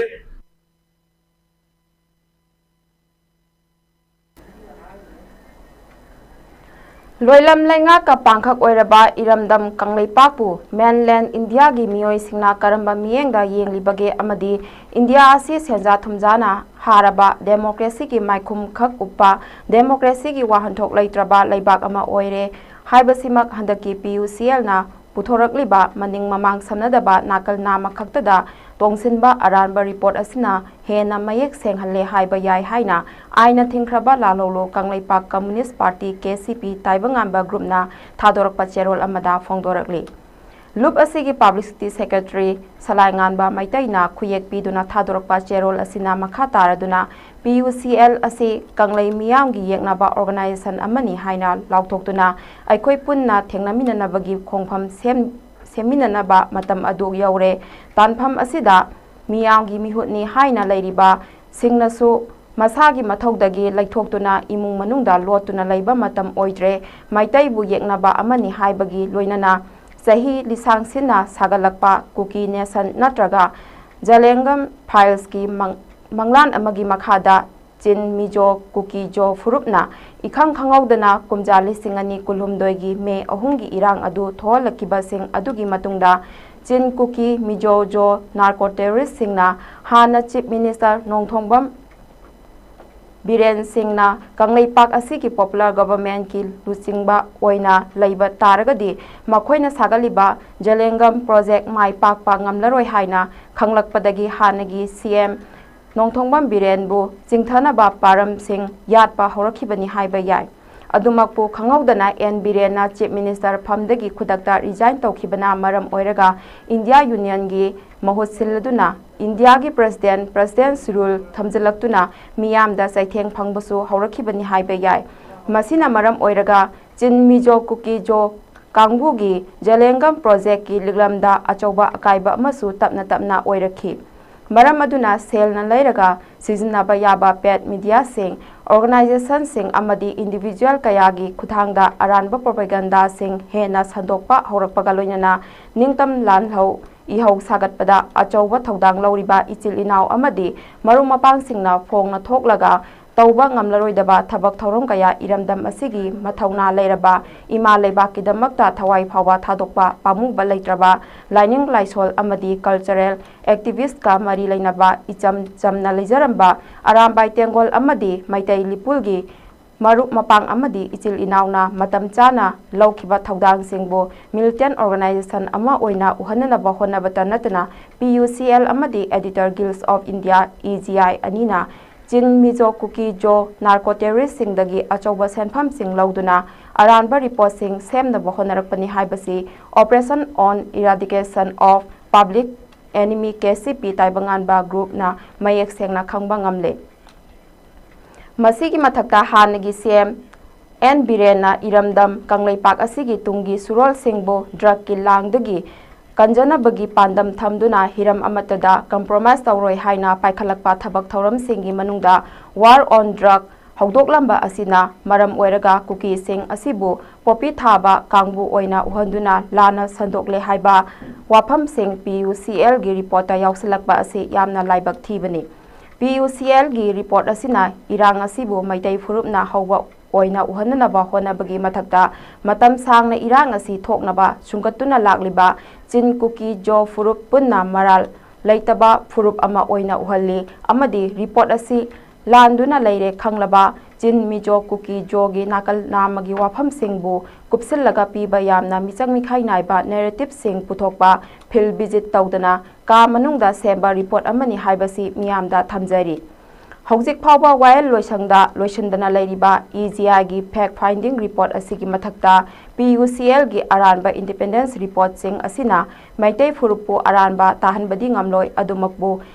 ꯂꯣꯏꯂꯝ ꯂꯩꯉꯥꯛꯀ ꯄꯥꯡꯈꯛ ꯑꯣꯏꯔꯕ ꯏꯔꯝꯗꯝ ꯀꯪꯂꯩꯄꯥꯛꯄꯨ mainland India ꯒꯤ ꯃꯤꯑꯣꯏꯁꯤꯡꯅ ꯀꯔꯝꯕ ꯃꯤꯠꯌꯦꯡꯗ ꯌꯦꯡꯂꯤꯕꯒꯦ ꯑꯃꯗꯤ India ꯑꯁꯤ ꯁꯦꯟꯖꯥ ꯊꯨꯝꯖꯥꯅ ꯍꯥꯔꯕ, democracy ꯒꯤ ꯃꯥꯏꯈꯨꯝ ꯈꯛ ꯎꯞꯄ, democracy ꯒꯤ ꯋꯥꯍꯟꯊꯣꯛ ꯂꯩꯇ꯭ꯔꯕ ꯂꯩꯕꯥꯛ ꯑꯃ ꯑꯣꯏꯔꯦ ꯍꯥꯏꯕꯁꯤꯃꯛ ꯍꯟꯗꯛꯀꯤ P U C L ꯅ ꯄꯨꯊꯣꯔꯛꯂꯤꯕ ꯃꯅꯤꯡ ꯃꯃꯥꯡ ꯁꯝꯅꯗꯕ ꯅꯥꯀꯜ ꯅꯥꯝꯃ ꯈꯛꯇꯗ ꯇꯣꯡꯁꯤꯟꯕ ꯑꯔꯥꯟꯕ report ꯑꯁꯤꯅ ꯍꯦꯟꯅ ꯃꯌꯦꯛ ꯁꯦꯡꯍꯜꯂꯦ ꯍꯥꯏꯕ ꯌꯥꯏ ꯍꯥꯏꯅ ꯑꯥꯏꯟꯅ ꯊꯤꯡꯈ꯭ꯔꯕ ꯂꯥꯂꯣꯡꯂꯨ Kangleipak Communist Party, K C P, ꯇꯥꯏꯕꯪꯉꯥꯟꯕ group ꯅ ꯊꯥꯗꯣꯔꯛꯄ ꯆꯦꯔꯣꯜ ꯑꯃꯗ ꯐꯣꯡꯗꯣꯔꯛꯂꯤ꯫ ꯂꯨꯞ ꯑꯁꯤꯒꯤ Publicity Secretary ꯁꯂꯥꯏꯉꯥꯟꯕ ꯃꯩꯇꯩꯅ ꯈꯨꯌꯦꯛ ꯄꯤꯗꯨꯅ ꯊꯥꯗꯣꯔꯛꯄ ꯆꯦꯔꯣꯜ ꯑꯁꯤꯅ ꯃꯈꯥ ꯇꯥꯔꯗꯨꯅ, P U C L ꯑꯁꯤ ꯀꯪꯂꯩ ꯃꯤꯌꯥꯝꯒꯤ ꯌꯦꯛꯅꯕ organisation ꯑꯃꯅꯤ ꯍꯥꯏꯅ ꯂꯥꯎꯊꯣꯛꯇꯨꯅ, ꯑꯩꯈꯣꯏ ꯄꯨꯟꯅ ꯊꯦꯡꯅꯃꯤꯟꯅꯅꯕꯒꯤ ꯈꯣꯡꯐꯝ ꯁꯦꯝ-, ꯁꯦꯝꯃꯤꯟꯅꯅꯕ ꯃꯇꯝ ꯑꯗꯨ ꯌꯧꯔꯦ꯫ ꯇꯥꯟꯐꯝ ꯑꯁꯤꯗ ꯃꯤꯌꯥꯝꯒꯤ ꯃꯤꯍꯨꯠꯅꯤ ꯍꯥꯏꯅ ꯂꯩꯔꯤꯕ ꯁꯤꯡꯅꯁꯨ ꯃꯁꯥꯒꯤ ꯃꯊꯧꯗꯒꯤ ꯂꯩꯊꯣꯛꯇꯨꯅ ꯏꯃꯨꯡ ꯃꯅꯨꯡꯗ ꯂꯣꯠꯇꯨꯅ ꯂꯩꯕ ꯃꯇꯝ ꯑꯣꯏꯗ꯭ꯔꯦ꯫ ꯃꯩꯇꯩꯕꯨ ꯌꯦꯛꯅꯕ ꯑꯃꯅꯤ ꯍꯥꯏꯕꯒꯤ ꯂꯣꯏꯅꯅ ꯆꯍꯤ ꯂꯤꯁꯥꯡ ꯁꯤꯟꯅ ꯁꯥꯒꯠꯂꯛꯄ ꯀꯨꯀꯤ ꯅꯦꯁꯟ ꯅꯠꯇ꯭ꯔꯒ ꯖꯂꯦꯡꯒꯝ ꯐꯥꯏꯜꯁꯀꯤ ꯃꯪ-, ꯃꯪꯂꯥꯟ ꯑꯃꯒꯤ ꯃꯈꯥꯗ ꯆꯤꯟ, ꯃꯤꯖꯣ, ꯀꯨꯀꯤ ꯖꯣ ꯐꯨꯔꯨꯞꯅ ꯏꯈꯪ ꯈꯪꯍꯧꯗꯅ ꯀꯨꯝꯖꯥ ꯂꯤꯁꯤꯡ ꯑꯅꯤ ꯀꯨꯟꯍꯨꯝꯗꯣꯏꯒꯤ ꯃꯦ ꯑꯍꯨꯝꯒꯤ ꯏꯔꯥꯡ ꯑꯗꯨ ꯊꯣꯛꯍꯜꯂꯛꯈꯤꯕꯁꯤꯡ ꯑꯗꯨꯒꯤ ꯃꯇꯨꯡꯗ ꯆꯤꯟ ꯀꯨꯀꯤ ꯃꯤꯖꯣ ꯖꯣ ꯅꯥꯔꯀꯣ ꯇꯦꯔꯣꯔꯤꯁꯁꯤꯡꯅ ꯍꯥꯟꯅ ꯆꯤꯐ ꯃꯤꯅꯤꯁꯇꯔ ꯅꯣꯡꯊꯣꯡꯕꯝ ꯕꯤꯔꯦꯟ ꯁꯤꯡꯅ ꯀꯪꯂꯩꯄꯥꯛ ꯑꯁꯤꯒꯤ ꯄꯣꯄꯨꯂꯔ ꯒꯚꯔꯟꯃꯦꯟꯠꯀꯤ ꯂꯨꯆꯤꯡꯕ ꯑꯣꯏꯅ ꯂꯩꯕ ꯇꯥꯔꯒꯗꯤ ꯃꯈꯣꯏꯅ ꯁꯥꯒꯠꯂꯤꯕ ꯖꯦꯂꯦꯡꯒꯝ ꯄ꯭ꯔꯣꯖꯦꯛ ꯃꯥꯏ ꯄꯥꯛꯄ ꯉꯝꯂꯔꯣꯏ ꯍꯥꯏꯅ ꯈꯪꯂꯛꯄꯗꯒꯤ ꯍꯥꯟꯅꯒꯤ ꯁꯤ ꯑꯦꯝ ꯅꯣꯡꯊꯣꯡꯕꯝ ꯕꯤꯔꯦꯟꯕꯨ ꯆꯤꯡꯊꯅꯕ ꯄꯥꯔꯝꯁꯤꯡ ꯌꯥꯠꯄ ꯍꯧꯔꯛꯈꯤꯕꯅꯤ ꯍꯥꯏꯕ ꯌꯥꯏ꯫ ꯑꯗꯨꯃꯛꯄꯨ ꯈꯪꯍꯧꯗꯅ ꯑꯦꯟ ꯕꯤꯔꯦꯟꯅ ꯆꯤꯐ ꯃꯤꯅꯤꯁꯇꯔ ꯐꯝꯗꯒꯤ ꯈꯨꯗꯛꯇ ꯔꯤꯖꯥꯏꯟ ꯇꯧꯈꯤꯕꯅ ꯃꯔꯝ ꯑꯣꯏꯔꯒ ꯏꯟꯗꯤꯌꯥ ꯌꯨꯅꯤꯌꯟꯒꯤ ꯃꯍꯨꯠ ꯁꯤꯜꯂꯗꯨꯅ ꯏꯟꯗꯤꯌꯥꯒꯤ ꯄ꯭ꯔꯁꯤꯗꯦꯟꯠ, ꯄ꯭ꯔꯁꯤꯗꯦꯟꯠꯁ ꯔꯨꯜ ꯊꯝꯖꯤꯜꯂꯛꯇꯨꯅ ꯃꯤꯌꯥꯝꯗ ꯆꯩꯊꯦꯡ ꯐꯪꯕꯁꯨ ꯍꯧꯔꯛꯈꯤꯕꯅꯤ ꯍꯥꯏꯕ ꯌꯥꯏ꯫ ꯃꯁꯤꯅ ꯃꯔꯝ ꯑꯣꯏꯔꯒ ꯆꯤꯟ ꯃꯤꯖꯣ ꯀꯨꯀꯤ ꯖꯣ ꯀꯥꯡꯕꯨꯒꯤ ꯖꯦꯂꯦꯡꯒꯝ ꯄ꯭ꯔꯣꯖꯦꯛꯀꯤ ꯂꯤꯛꯂꯝꯗ ꯑꯆꯧꯕ ꯑꯀꯥꯏꯕ ꯑꯃꯁꯨ ꯇꯞꯅ ꯇꯞꯅ ꯑꯣꯏꯔꯛꯈꯤ꯫ ꯃꯔꯝ ꯑꯗꯨꯅ ꯁꯦꯜꯅ ꯂꯩꯔꯒ ꯁꯤꯖꯤꯟꯅꯕ ꯌꯥꯕ ꯄꯦꯗ ꯃꯤꯗꯤꯌꯥꯁꯤꯡ, ꯑꯣꯔꯒꯅꯥꯏꯖꯦꯁꯟꯁꯤꯡ ꯑꯃꯗꯤ ꯏꯟꯗꯤꯚꯤꯖꯨꯋꯦꯜ ꯀꯌꯥꯒꯤ ꯈꯨꯠꯊꯥꯡꯗ ꯑꯔꯥꯟꯕ ꯄ꯭ꯔꯣꯄꯥꯒꯟꯗꯥꯁꯤꯡ ꯍꯦꯟꯅ ꯁꯟꯗꯣꯛꯄ ꯍꯧꯔꯛꯄꯒ ꯂꯣꯏꯅꯅ ꯅꯤꯡꯇꯝ ꯂꯥꯜꯍꯧ ꯏꯍꯧ ꯁꯥꯒꯠꯄꯗ ꯑꯆꯧꯕ ꯊꯧꯗꯥꯡ ꯂꯧꯔꯤꯕ ꯏꯆꯤꯜ ꯏꯅꯥꯎ ꯑꯃꯗꯤ ꯃꯔꯨꯞ ꯃꯄꯥꯡꯁꯤꯡꯅ ꯐꯣꯡꯅ ꯊꯣꯛꯂꯒ ꯇꯧꯕ ꯉꯝꯂꯔꯣꯏꯗꯕ ꯊꯕꯛ ꯊꯧꯔꯝ ꯀꯌꯥ ꯏꯔꯝꯗꯝ ꯑꯁꯤꯒꯤ ꯃꯊꯧꯅꯥ ꯂꯩꯔꯕ ꯏꯃꯥ ꯂꯩꯕꯥꯛꯀꯤꯗꯃꯛꯇ ꯊꯋꯥꯏ ꯐꯥꯎꯕ ꯊꯥꯗꯣꯛꯄ ꯄꯥꯝꯃꯨꯕ ꯂꯩꯇ꯭ꯔꯕ ꯂꯥꯏꯅꯤꯡ ꯂꯥꯏꯁꯣꯜ ꯑꯃꯗꯤ ꯀꯜꯆꯔꯦꯜ ꯑꯦꯛꯇꯤꯚꯤꯁ꯭ꯠꯀ ꯃꯔꯤ ꯂꯩꯅꯕ ꯏꯆꯝ ꯆꯝꯅ ꯂꯩꯖꯔꯝꯕ ꯑꯔꯥꯝꯕꯥꯏ ꯇꯦꯡꯒꯣꯜ ꯑꯃꯗꯤ ꯃꯩꯇꯩ ꯂꯤꯄꯨꯜꯒꯤ ꯃꯔꯨꯞ ꯃꯄꯥꯡ ꯑꯃꯗꯤ ꯏꯆꯤꯜ ꯏꯅꯥꯎꯅ ꯃꯇꯝ ꯆꯥꯅ ꯂꯧꯈꯤꯕ ꯊꯧꯗꯥꯡꯁꯤꯡꯕꯨ ꯃꯤꯂꯤꯇꯦꯟꯠ ꯑꯣꯔꯒꯅꯥꯏꯖꯦꯁꯟ ꯑꯃ ꯑꯣꯏꯅ ꯎꯍꯟꯅꯅꯕ ꯍꯣꯠꯅꯕꯇ ꯅꯠꯇꯅ ꯄꯤ ꯌꯨ ꯁꯤ ꯑꯦꯜ ꯑꯃꯗꯤ editor guild of India, A G I, ꯑꯅꯤꯅ ꯆꯤꯟ ꯃꯤꯖꯣ ꯀꯨꯀꯤ ꯖꯣ ꯅꯥꯔꯀꯣ ꯇꯦꯔꯣꯔꯤꯁꯁꯤꯡꯗꯒꯤ ꯑꯆꯧꯕ ꯁꯦꯟꯐꯝꯁꯤꯡ ꯂꯧꯗꯨꯅ ꯑꯔꯥꯟꯕ ꯔꯤꯄꯣꯔꯠꯁꯤꯡ ꯁꯦꯝꯅꯕ ꯍꯣꯠꯅꯔꯛꯄꯅꯤ ꯍꯥꯏꯕꯁꯤ Operation on Eradication of Public Enemy, K C ꯄꯤ, ꯇꯥꯏꯕꯪꯉꯥꯟꯕ ꯒ꯭ꯔꯨꯞꯅ ꯃꯌꯦꯛ ꯁꯦꯡꯅ ꯈꯪꯕ ꯉꯝꯂꯦ꯫ ꯃꯁꯤꯒꯤ ꯃꯊꯛꯇ ꯍꯥꯟꯅꯒꯤ ꯁꯤ ꯑꯦꯝ ꯑꯦꯟ ꯕꯤꯔꯦꯟꯅ ꯏꯔꯝꯗꯝ ꯀꯪꯂꯩꯄꯥꯛ ꯑꯁꯤꯒꯤ ꯇꯨꯡꯒꯤ ꯁꯨꯔꯣꯜꯁꯤꯡꯕꯨ ꯗ꯭ꯔꯒꯀꯤ ꯂꯥꯡꯗꯒꯤ ꯀꯟꯖꯅꯕꯒꯤ ꯄꯥꯟꯗꯝ ꯊꯝꯗꯨꯅ ꯍꯤꯔꯝ ꯑꯃꯠꯇꯗ ꯀꯝꯄ꯭ꯔꯣꯃꯥꯏꯖ ꯇꯧꯔꯣꯏ ꯍꯥꯏꯅ ꯄꯥꯏꯈꯠꯂꯛꯄ ꯊꯕꯛ ꯊꯧꯔꯝꯁꯤꯡꯒꯤ ꯃꯅꯨꯡꯗ War on Drug ꯍꯧꯗꯣꯛꯂꯝꯕ ꯑꯁꯤꯅ ꯃꯔꯝ ꯑꯣꯏꯔꯒ ꯀꯨꯀꯤꯁꯤꯡ ꯑꯁꯤꯕꯨ ꯄꯣꯄꯤ ꯊꯥꯕ ꯀꯥꯡꯕꯨ ꯑꯣꯏꯅ ꯎꯍꯟꯗꯨꯅ ꯂꯥꯟꯅ ꯁꯟꯗꯣꯛꯂꯦ ꯍꯥꯏꯕ ꯋꯥꯐꯝꯁꯤꯡ ꯄꯤ ꯌꯨ ꯁꯤ ꯑꯦꯜꯒꯤ ꯔꯤꯄꯣꯔꯠꯇ ꯌꯥꯎꯁꯤꯜꯂꯛꯄ ꯑꯁꯤ ꯌꯥꯝꯅ ꯂꯥꯏꯕꯛ ꯊꯤꯕꯅꯤ꯫ ꯄꯤ ꯌꯨ ꯁꯤ ꯑꯦꯜꯒꯤ ꯔꯤꯄꯣꯔꯠ ꯑꯁꯤꯅ ꯏꯔꯥꯡ ꯑꯁꯤꯕꯨ ꯃꯩꯇꯩ ꯐꯨꯔꯨꯞꯅ ꯍꯧꯕ ꯑꯣꯏꯅ ꯎꯍꯟꯅꯅꯕ ꯍꯣꯠꯅꯕꯒꯤ ꯃꯊꯛꯇ, ꯃꯇꯝ ꯁꯥꯡꯅ ꯏꯔꯥꯡ ꯑꯁꯤ ꯊꯣꯛꯅꯕ ꯁꯨꯡꯒꯠꯇꯨꯅ ꯂꯥꯛꯂꯤꯕ ꯆꯤꯟ ꯀꯨꯀꯤ ꯖꯣ ꯐꯨꯔꯨꯞ ꯄꯨꯟꯅ ꯃꯔꯥꯜ ꯂꯩꯇꯕ ꯐꯨꯔꯨꯞ ꯑꯃ ꯑꯣꯏꯅ ꯎꯍꯜꯂꯤ ꯑꯃꯗꯤ ꯔꯤꯄꯣꯔꯠ ꯑꯁꯤ ꯂꯥꯟꯗꯨꯅ ꯂꯩꯔꯦ ꯈꯪꯂꯕ ꯆꯤꯟ ꯃꯤꯖꯣ ꯀꯨꯀꯤ ꯖꯣꯒꯤ ꯅꯥꯀꯜ ꯅꯥꯝꯃꯒꯤ ꯋꯥꯐꯝꯁꯤꯡꯕꯨ ꯀꯨꯞꯁꯤꯜꯂꯒ ꯄꯤꯕ ꯌꯥꯝꯅ ꯃꯤꯆꯪ ꯃꯤꯈꯥꯏ ꯅꯥꯏꯕ ꯅꯦꯔꯦꯇꯤꯞꯁꯤꯡ ꯄꯨꯊꯣꯛꯄ, ꯐꯤꯜ ꯚꯤꯖꯤꯠ ꯇꯧꯗꯅ ꯀꯥ ꯃꯅꯨꯡꯗ ꯁꯦꯝꯕ ꯔꯤꯄꯣꯔꯠ ꯑꯃꯅꯤ ꯍꯥꯏꯕꯁꯤ ꯃꯤꯌꯥꯝꯗ ꯊꯝꯖꯔꯤ꯫ ꯍꯧꯖꯤꯛ ꯐꯥꯎꯕ ꯋꯥꯌꯦꯜ ꯂꯣꯏꯁꯪꯗ ꯂꯣꯏꯁꯤꯟꯗꯅ ꯂꯩꯔꯤꯕ ꯏ ꯖꯤ ꯑꯥꯏꯒꯤ ꯐꯦꯛ ꯐꯥꯏꯟꯗꯤꯡ ꯔꯤꯄꯣꯔꯠ ꯑꯁꯤꯒꯤ ꯃꯊꯛꯇ ꯄꯤ ꯌꯨ ꯁꯤ ꯑꯦꯜꯒꯤ ꯑꯔꯥꯟꯕ ꯏꯟꯗꯤꯄꯦꯟꯗꯦꯟꯁ ꯔꯤꯄꯣꯔꯠꯁꯤꯡ ꯑꯁꯤꯅ ꯃꯩꯇꯩ ꯐꯨꯔꯨꯞꯄꯨ ꯑꯔꯥꯟꯕ ꯇꯥꯍꯟꯕꯗꯤ ꯉꯝꯂꯣꯏ, ꯑꯗꯨꯃꯛꯄꯨ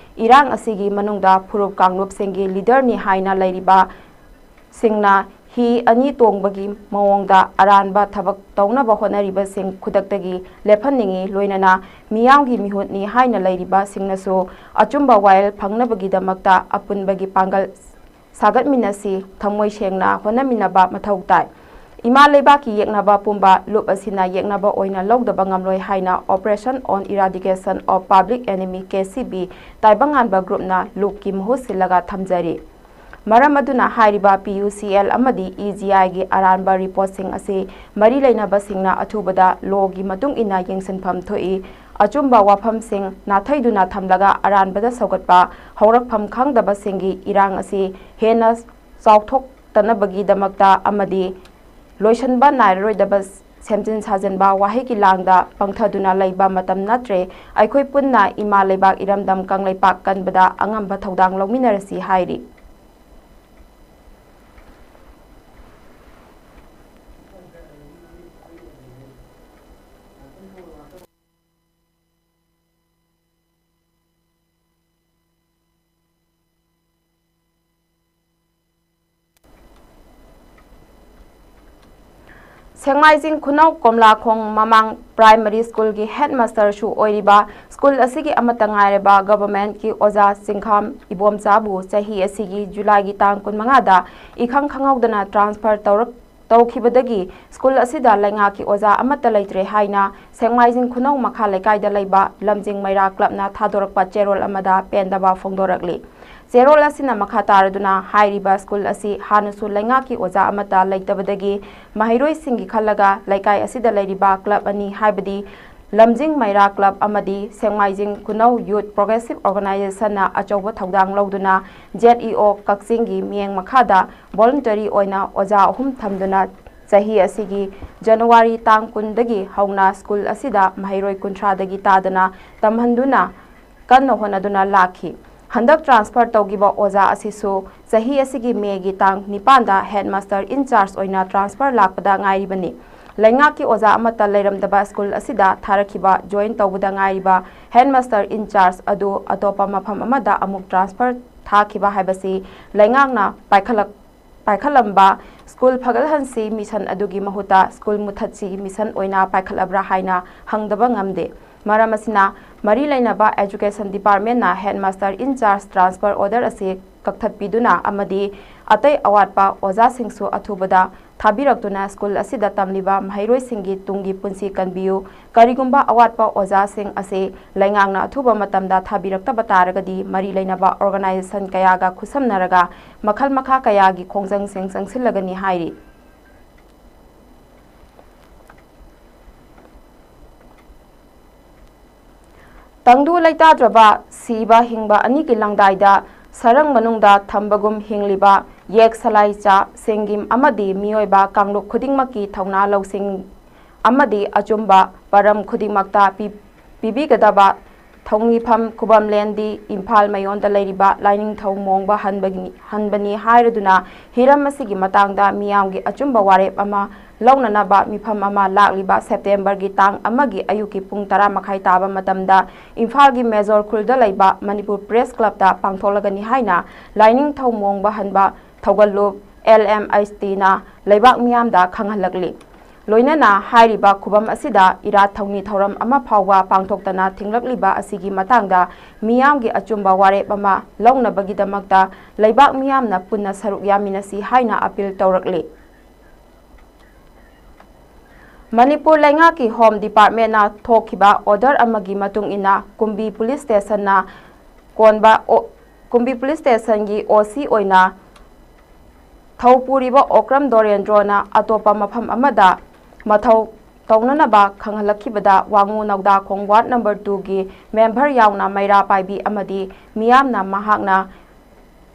ꯏꯔꯥꯡ ꯑꯁꯤꯒꯤ ꯃꯅꯨꯡꯗ ꯐꯨꯔꯨꯞ ꯀꯥꯡꯂꯨꯞꯁꯤꯡꯒꯤ ꯂꯤꯗꯔꯅꯤ ꯍꯥꯏꯅ ꯂꯩꯔꯤꯕ ꯁꯤꯡꯅ ꯍꯤ ꯑꯅꯤ ꯇꯣꯡꯕꯒꯤ ꯃꯑꯣꯡꯗ ꯑꯔꯥꯟꯕ ꯊꯕꯛ ꯇꯧꯅꯕ ꯍꯣꯠꯅꯔꯤꯕꯁꯤꯡ ꯈꯨꯗꯛꯇꯒꯤ ꯂꯦꯞꯍꯟꯅꯤꯡꯏ, ꯂꯣꯏꯅꯅ ꯃꯤꯌꯥꯝꯒꯤ ꯃꯤꯍꯨꯠꯅꯤ ꯍꯥꯏꯅ ꯂꯩꯔꯤꯕꯁꯤꯡꯅꯁꯨ ꯑꯆꯨꯝꯕ ꯋꯥꯌꯦꯜ ꯐꯪꯅꯕꯒꯤꯗꯃꯛꯇ ꯑꯄꯨꯟꯕꯒꯤ ꯄꯥꯡꯒꯜ ꯁꯥꯒꯠꯃꯤꯟꯅꯁꯤ, ꯊꯃꯣꯏ ꯁꯦꯡꯅ ꯍꯣꯠꯅꯃꯤꯟꯅꯕ ꯃꯊꯧ ꯇꯥꯏ꯫ ꯏꯃꯥ ꯂꯩꯕꯥꯛꯀꯤ ꯌꯦꯛꯅꯕ ꯄꯨꯝꯕ ꯂꯨꯞ ꯑꯁꯤꯅ ꯌꯦꯛꯅꯕ ꯑꯣꯏꯅ ꯂꯧꯗꯕ ꯉꯝꯂꯣꯏ ꯍꯥꯏꯅ Operation on Eradication of Public Enemy, K C B, ꯇꯥꯏꯕꯪꯉꯥꯟꯕ ꯒ꯭ꯔꯨꯞꯅ ꯂꯨꯞꯀꯤ ꯃꯍꯨꯠ ꯁꯤꯜꯂꯒ ꯊꯝꯖꯔꯤ꯫ ꯃꯔꯝ ꯑꯗꯨꯅ ꯍꯥꯏꯔꯤꯕ ꯄꯤ ꯌꯨ ꯁꯤ ꯑꯦꯜ ꯑꯃꯗꯤ ꯏ ꯖꯤ ꯑꯥꯏꯒꯤ ꯑꯔꯥꯟꯕ ꯔꯤꯄꯣꯔꯠꯁꯤꯡ ꯑꯁꯤ ꯃꯔꯤ ꯂꯩꯅꯕꯁꯤꯡꯅ ꯑꯊꯨꯕꯗ ꯂꯣꯒꯤ ꯃꯇꯨꯡ ꯏꯟꯅ ꯌꯦꯡꯁꯤꯟꯐꯝ ꯊꯣꯛꯏ꯫ ꯑꯆꯨꯝꯕ ꯋꯥꯐꯝꯁꯤꯡ ꯅꯥꯊꯩꯗꯨꯅ ꯊꯝꯂꯒ ꯑꯔꯥꯟꯕꯗ ꯁꯧꯒꯠꯄ ꯍꯧꯔꯛꯐꯝ ꯈꯪꯗꯕꯁꯤꯡꯒꯤ ꯏꯔꯥꯡ ꯑꯁꯤ ꯍꯦꯟꯅ ꯆꯥꯎꯊꯣꯛꯇꯅꯕꯒꯤꯗꯃꯛꯇ ꯑꯃꯗꯤ ꯂꯣꯏꯁꯤꯟꯕ ꯅꯥꯏꯔꯔꯣꯏꯗꯕ ꯁꯦꯝꯖꯤꯟ ꯁꯥꯖꯤꯟꯕ ꯋꯥꯍꯩꯒꯤ ꯂꯥꯡꯗ ꯄꯪꯊꯗꯨꯅ ꯂꯩꯕ ꯃꯇꯝ ꯅꯠꯇ꯭ꯔꯦ꯫ ꯑꯩꯈꯣꯏ ꯄꯨꯟꯅ ꯏꯃꯥ ꯂꯩꯕꯥꯛ ꯏꯔꯝꯗꯝ ꯀꯪꯂꯩꯄꯥꯛ ꯀꯟꯕꯗ ꯑꯉꯝꯕ ꯊꯧꯗꯥꯡ ꯂꯧꯃꯤꯟꯅꯔꯁꯤ ꯍꯥꯏꯔꯤ꯫ ꯁꯦꯛꯃꯥꯏꯖꯤꯡ ꯈꯨꯅꯧ ꯀꯣꯝꯂꯥꯈꯣꯡ ꯃꯃꯥꯡ ꯄ꯭ꯔꯥꯏꯃꯔꯤ ꯁ꯭ꯀꯨꯜꯒꯤ ꯍꯦꯗ ꯃꯥꯁꯇꯔꯁꯨ ꯑꯣꯏꯔꯤꯕ ꯁ꯭ꯀꯨꯜ ꯑꯁꯤꯒꯤ ꯑꯃꯠꯇ ꯉꯥꯏꯔꯕ ꯒꯚꯔꯟꯃꯦꯟꯠꯀꯤ ꯑꯣꯖꯥ ꯆꯤꯡꯈꯥꯝ ꯏꯕꯣꯝꯆꯥꯕꯨ ꯆꯍꯤ ꯑꯁꯤꯒꯤ ꯖꯨꯂꯥꯏꯒꯤ ꯇꯥꯡ ꯀꯨꯟꯃꯉꯥꯗ ꯏꯈꯪ ꯈꯪꯍꯧꯗꯅ ꯇ꯭ꯔꯥꯟꯁꯐꯔ ꯇꯧꯔꯛ-, ꯇꯧꯈꯤꯕꯗꯒꯤ ꯁ꯭ꯀꯨꯜ ꯑꯁꯤꯗ ꯂꯩꯉꯥꯛꯀꯤ ꯑꯣꯖꯥ ꯑꯃꯠꯇ ꯂꯩꯇ꯭ꯔꯦ ꯍꯥꯏꯅ ꯁꯦꯛꯃꯥꯏꯖꯤꯡ ꯈꯨꯅꯧ ꯃꯈꯥ ꯂꯩꯀꯥꯏꯗ ꯂꯩꯕ ꯂꯝꯖꯤꯡ ꯃꯩꯔꯥ ꯀ꯭ꯂꯕꯅ ꯊꯥꯗꯣꯔꯛꯄ ꯆꯦꯔꯣꯜ ꯑꯃꯗ ꯄꯦꯟꯗꯕ ꯐꯣꯡꯗꯣꯔꯛꯂꯤ꯫ ꯆꯦꯔꯣꯜ ꯑꯁꯤꯅ ꯃꯈꯥ ꯇꯥꯔꯗꯨꯅ ꯍꯥꯏꯔꯤꯕ ꯁ꯭ꯀꯨꯜ ꯑꯁꯤ ꯍꯥꯟꯅꯁꯨ ꯂꯩꯉꯥꯛꯀꯤ ꯑꯣꯖꯥ ꯑꯃꯠꯇ ꯂꯩꯇꯕꯗꯒꯤ ꯃꯍꯩꯔꯣꯏꯁꯤꯡꯒꯤ ꯈꯜꯂꯒ ꯂꯩꯀꯥꯏ ꯑꯁꯤꯗ ꯂꯩꯔꯤꯕ ꯀ꯭ꯂꯕ ꯑꯅꯤ, ꯍꯥꯏꯕꯗꯤ ꯂꯝꯖꯤꯡ ꯃꯩꯔꯥ ꯀ꯭ꯂꯕ ꯑꯃꯗꯤ ꯁꯦꯡꯃꯥꯏꯖꯤꯡ ꯈꯨꯅꯧ ꯌꯨꯠ ꯄ꯭ꯔꯣꯒ꯭ꯔꯦꯁꯤꯚ ꯑꯣꯔꯒꯅꯥꯏꯖꯦꯁꯟꯅ ꯑꯆꯧꯕ ꯊꯧꯗꯥꯡ ꯂꯧꯗꯨꯅ ꯖꯦꯠ ꯏ ꯑꯣ ꯀꯛꯆꯤꯡꯒꯤ ꯃꯤꯠꯌꯦꯡ ꯃꯈꯥꯗ ꯚꯣꯂꯨꯟꯇꯔꯤ ꯑꯣꯏꯅ ꯑꯣꯖꯥ ꯑꯍꯨꯝ ꯊꯝꯗꯨꯅ ꯆꯍꯤ ꯑꯁꯤꯒꯤ ꯖꯅꯋꯥꯔꯤ ꯇꯥꯡ ꯀꯨꯟꯗꯒꯤ ꯍꯧꯅ ꯁ꯭ꯀꯨꯜ ꯑꯁꯤꯗ ꯃꯍꯩꯔꯣꯏ ꯀꯨꯟꯊ꯭ꯔꯥꯗꯒꯤ ꯇꯥꯗꯅ ꯇꯝꯍꯟꯗꯨꯅ ꯀꯟꯅ ꯍꯣꯠꯅꯗꯨꯅ ꯂꯥꯛꯈꯤ꯫ ꯍꯟꯗꯛ ꯇ꯭ꯔꯥꯟꯁꯐꯔ ꯇꯧꯈꯤꯕ ꯑꯣꯖꯥ ꯑꯁꯤꯁꯨ ꯆꯍꯤ ꯑꯁꯤꯒꯤ ꯃꯦꯒꯤ ꯇꯥꯡ ꯅꯤꯄꯥꯟꯗ ꯍꯦꯗꯃꯥꯁꯇꯔ ꯏꯟ ꯆꯥꯔꯖ ꯑꯣꯏꯅ ꯇ꯭ꯔꯥꯟꯁꯐꯔ ꯂꯥꯛꯄꯗ ꯉꯥꯏꯔꯤꯕꯅꯤ꯫ ꯂꯩꯉꯥꯛꯀꯤ ꯑꯣꯖꯥ ꯑꯃꯠꯇ ꯂꯩꯔꯝꯗꯕ ꯁ꯭ꯀꯨꯜ ꯑꯁꯤꯗ ꯊꯥꯔꯛꯈꯤꯕ, ꯖꯣꯏꯟ ꯇꯧꯕꯗ ꯉꯥꯏꯔꯤꯕ ꯍꯦꯗꯃꯥꯁꯇꯔ ꯏꯟ ꯆꯥꯔꯖ ꯑꯗꯨ ꯑꯇꯣꯞꯄ ꯃꯐꯝ ꯑꯃꯗ ꯑꯃꯨꯛ ꯇ꯭ꯔꯥꯟꯁꯐꯔ ꯊꯥꯈꯤꯕ ꯍꯥꯏꯕꯁꯤ ꯂꯩꯉꯥꯛꯅ ꯄꯥꯏꯈꯠꯂꯛ-, ꯄꯥꯏꯈꯠꯂꯝꯕ ꯁ꯭ꯀꯨꯜ ꯐꯒꯠꯍꯟꯁꯤ ꯃꯤꯁꯟ ꯑꯗꯨꯒꯤ ꯃꯍꯨꯠꯇ ꯁ꯭ꯀꯨꯜ ꯃꯨꯊꯠꯁꯤ ꯃꯤꯁꯟ ꯑꯣꯏꯅ ꯄꯥꯏꯈꯠꯂꯕ꯭ꯔꯥ ꯍꯥꯏꯅ ꯍꯪꯗꯕ ꯉꯝꯗꯦ꯫ ꯃꯔꯝ ꯑꯁꯤꯅ, ꯃꯔꯤ ꯂꯩꯅꯕ ꯑꯦꯖꯨꯀꯦꯁꯟ ꯗꯤꯄꯥꯔꯠꯃꯦꯟꯅ ꯍꯦꯗꯃꯥꯁꯇꯔ ꯏꯟ ꯆꯥꯔꯖ ꯇ꯭ꯔꯥꯟꯁꯐꯔ ꯑꯣꯔꯗꯔ ꯑꯁꯤ ꯀꯛꯊꯠꯄꯤꯗꯨꯅ ꯑꯃꯗꯤ ꯑꯇꯩ ꯑꯋꯥꯠꯄ ꯑꯣꯖꯥꯁꯤꯡꯁꯨ ꯑꯊꯨꯕꯗ ꯊꯥꯕꯤꯔꯛꯇꯨꯅ ꯁ꯭ꯀꯨꯜ ꯑꯁꯤꯗ ꯇꯝꯂꯤꯕ ꯃꯍꯩꯔꯣꯏꯁꯤꯡꯒꯤ ꯇꯨꯡꯒꯤ ꯄꯨꯟꯁꯤ ꯀꯟꯕꯤꯌꯨ꯫ ꯀꯔꯤꯒꯨꯝꯕ ꯑꯋꯥꯠꯄ ꯑꯣꯖꯥꯁꯤꯡ ꯑꯁꯤ ꯂꯩꯉꯥꯛꯅ ꯑꯊꯨꯕ ꯃꯇꯝꯗ ꯊꯥꯕꯤꯔꯛꯇꯕ ꯇꯥꯔꯒꯗꯤ, ꯃꯔꯤ ꯂꯩꯅꯕ ꯑꯣꯔꯒꯅꯥꯏꯖꯦꯁꯟ ꯀꯌꯥꯒ ꯈꯨꯠꯁꯝꯅꯔꯒ ꯃꯈꯜ ꯃꯈꯥ ꯀꯌꯥꯒꯤ ꯈꯣꯡꯖꯪꯁꯤꯡ ꯆꯪꯁꯤꯜꯂꯒꯅꯤ ꯍꯥꯏꯔꯤ꯫ ꯇꯪꯗꯨ ꯂꯩꯇꯥꯗ꯭ꯔꯕ ꯁꯤꯕ ꯍꯤꯡꯕ ꯑꯅꯤꯒꯤ ꯂꯪꯗꯥꯏꯗ ꯁꯔꯪ ꯃꯅꯨꯡꯗ ꯊꯝꯕꯒꯨꯝ ꯍꯤꯡꯂꯤꯕ ꯌꯦꯛ ꯁꯂꯥꯏꯆꯥ, ꯁꯦꯡꯒꯤꯝ ꯑꯃꯗꯤ ꯃꯤꯑꯣꯏꯕ ꯀꯥꯡꯂꯨꯞ ꯈꯨꯗꯤꯡꯃꯛꯀꯤ ꯊꯧꯅꯥ ꯂꯧꯁꯤꯡ ꯑꯃꯗꯤ ꯑꯆꯨꯝꯕ ꯄꯔꯝ ꯈꯨꯗꯤꯡꯃꯛꯇ ꯄꯤ-, ꯄꯤꯕꯤꯒꯗꯕ ꯊꯧꯅꯤꯐꯝ ꯈꯨꯕꯝꯂꯦꯟꯗꯤ ꯏꯝꯐꯥꯜ ꯃꯌꯣꯟꯗ ꯂꯩꯔꯤꯕ ꯂꯥꯏꯅꯤꯡꯊꯧ ꯃꯣꯡꯕ ꯍꯟꯕꯒꯤꯅꯤ, ꯍꯟꯕꯅꯤ ꯍꯥꯏꯔꯗꯨꯅ ꯍꯤꯔꯝ ꯑꯁꯤꯒꯤ ꯃꯇꯥꯡꯗ ꯃꯤꯌꯥꯝꯒꯤ ꯑꯆꯨꯝꯕ ꯋꯥꯔꯦꯞ ꯑꯃ ꯂꯧꯅꯅꯕ ꯃꯤꯐꯝ ꯑꯃ ꯂꯥꯛꯂꯤꯕ ꯁꯦꯞꯇꯦꯝꯕꯔꯒꯤ ꯇꯥꯡ ꯑꯃꯒꯤ ꯑꯌꯨꯛꯀꯤ ꯄꯨꯡ ꯇꯔꯥ ꯃꯈꯥꯏ ꯇꯥꯕ ꯃꯇꯝꯗ ꯏꯝꯐꯥꯜꯒꯤ ꯃꯦꯖꯣꯔ ꯈꯨꯜꯗ ꯂꯩꯕ ꯃꯅꯤꯄꯨꯔ ꯄ꯭ꯔꯦꯁ ꯀ꯭ꯂꯕꯇ ꯄꯥꯡꯊꯣꯛꯂꯒꯅꯤ ꯍꯥꯏꯅ ꯂꯥꯏꯅꯤꯡꯊꯧ ꯃꯣꯡꯕ ꯍꯟꯕ ꯊꯧꯒꯜꯂꯨꯞ ꯑꯦꯜ ꯑꯦꯝ ꯑꯩꯆ ꯇꯤꯅ ꯂꯩꯕꯥꯛ ꯃꯤꯌꯥꯝꯗ ꯈꯪꯍꯜꯂꯛꯂꯤ꯫ ꯂꯣꯏꯅꯅ ꯍꯥꯏꯔꯤꯕ ꯈꯨꯕꯝ ꯑꯁꯤꯗ ꯏꯔꯥꯠ ꯊꯧꯅꯤ ꯊꯧꯔꯝ ꯑꯃ ꯐꯥꯎꯕ ꯄꯥꯡꯊꯣꯛꯇꯅ ꯊꯤꯡꯂꯛꯂꯤꯕ ꯑꯁꯤꯒꯤ ꯃꯇꯥꯡꯗ ꯃꯤꯌꯥꯝꯒꯤ ꯑꯆꯨꯝꯕ ꯋꯥꯔꯦꯞ ꯑꯃ ꯂꯧꯅꯕꯒꯤꯗꯃꯛꯇ ꯂꯩꯕꯥꯛ ꯃꯤꯌꯥꯝꯅ ꯄꯨꯟꯅ ꯁꯔꯨꯛ ꯌꯥꯃꯤꯟꯅꯁꯤ ꯍꯥꯏꯅ ꯑꯄꯤꯜ ꯇꯧꯔꯛꯂꯤ꯫ ꯃꯅꯤꯄꯨꯔ ꯂꯩꯉꯥꯛꯀꯤ ꯍꯣꯝ ꯗꯤꯄꯥꯔꯠꯃꯦꯟꯅ ꯊꯣꯛꯈꯤꯕ ꯑꯣꯔꯗꯔ ꯑꯃꯒꯤ ꯃꯇꯨꯡ ꯏꯟꯅ ꯀꯨꯝꯕꯤ ꯄꯨꯂꯤꯁ ꯁ꯭ꯇꯦꯁꯟꯅ ꯀꯣꯟꯕ ꯑꯣ-, ꯀꯨꯝꯕꯤ ꯄꯨꯂꯤꯁ ꯁ꯭ꯇꯦꯁꯟꯒꯤ ꯑꯣ ꯁꯤ ꯑꯣꯏꯅ ꯊꯧ ꯄꯨꯔꯤꯕ ꯑꯣꯀ꯭ꯔꯝ ꯗꯣꯔꯦꯟꯗ꯭ꯔꯣꯅ ꯑꯇꯣꯞꯄ ꯃꯐꯝ ꯑꯃꯗ ꯃꯊꯧ ꯇꯧꯅꯅꯕ ꯈꯪꯍꯜꯂꯛꯈꯤꯕꯗ ꯋꯥꯉꯨ ꯅꯧꯗꯥꯈꯣꯡ ꯋꯥꯔꯗ ꯅꯝꯕꯔ ꯇꯨꯒꯤ ꯃꯦꯝꯕꯔ ꯌꯥꯎꯅ ꯃꯩꯔꯥ ꯄꯥꯏꯕꯤ ꯑꯃꯗꯤ ꯃꯤꯌꯥꯝꯅ ꯃꯍꯥꯛꯅ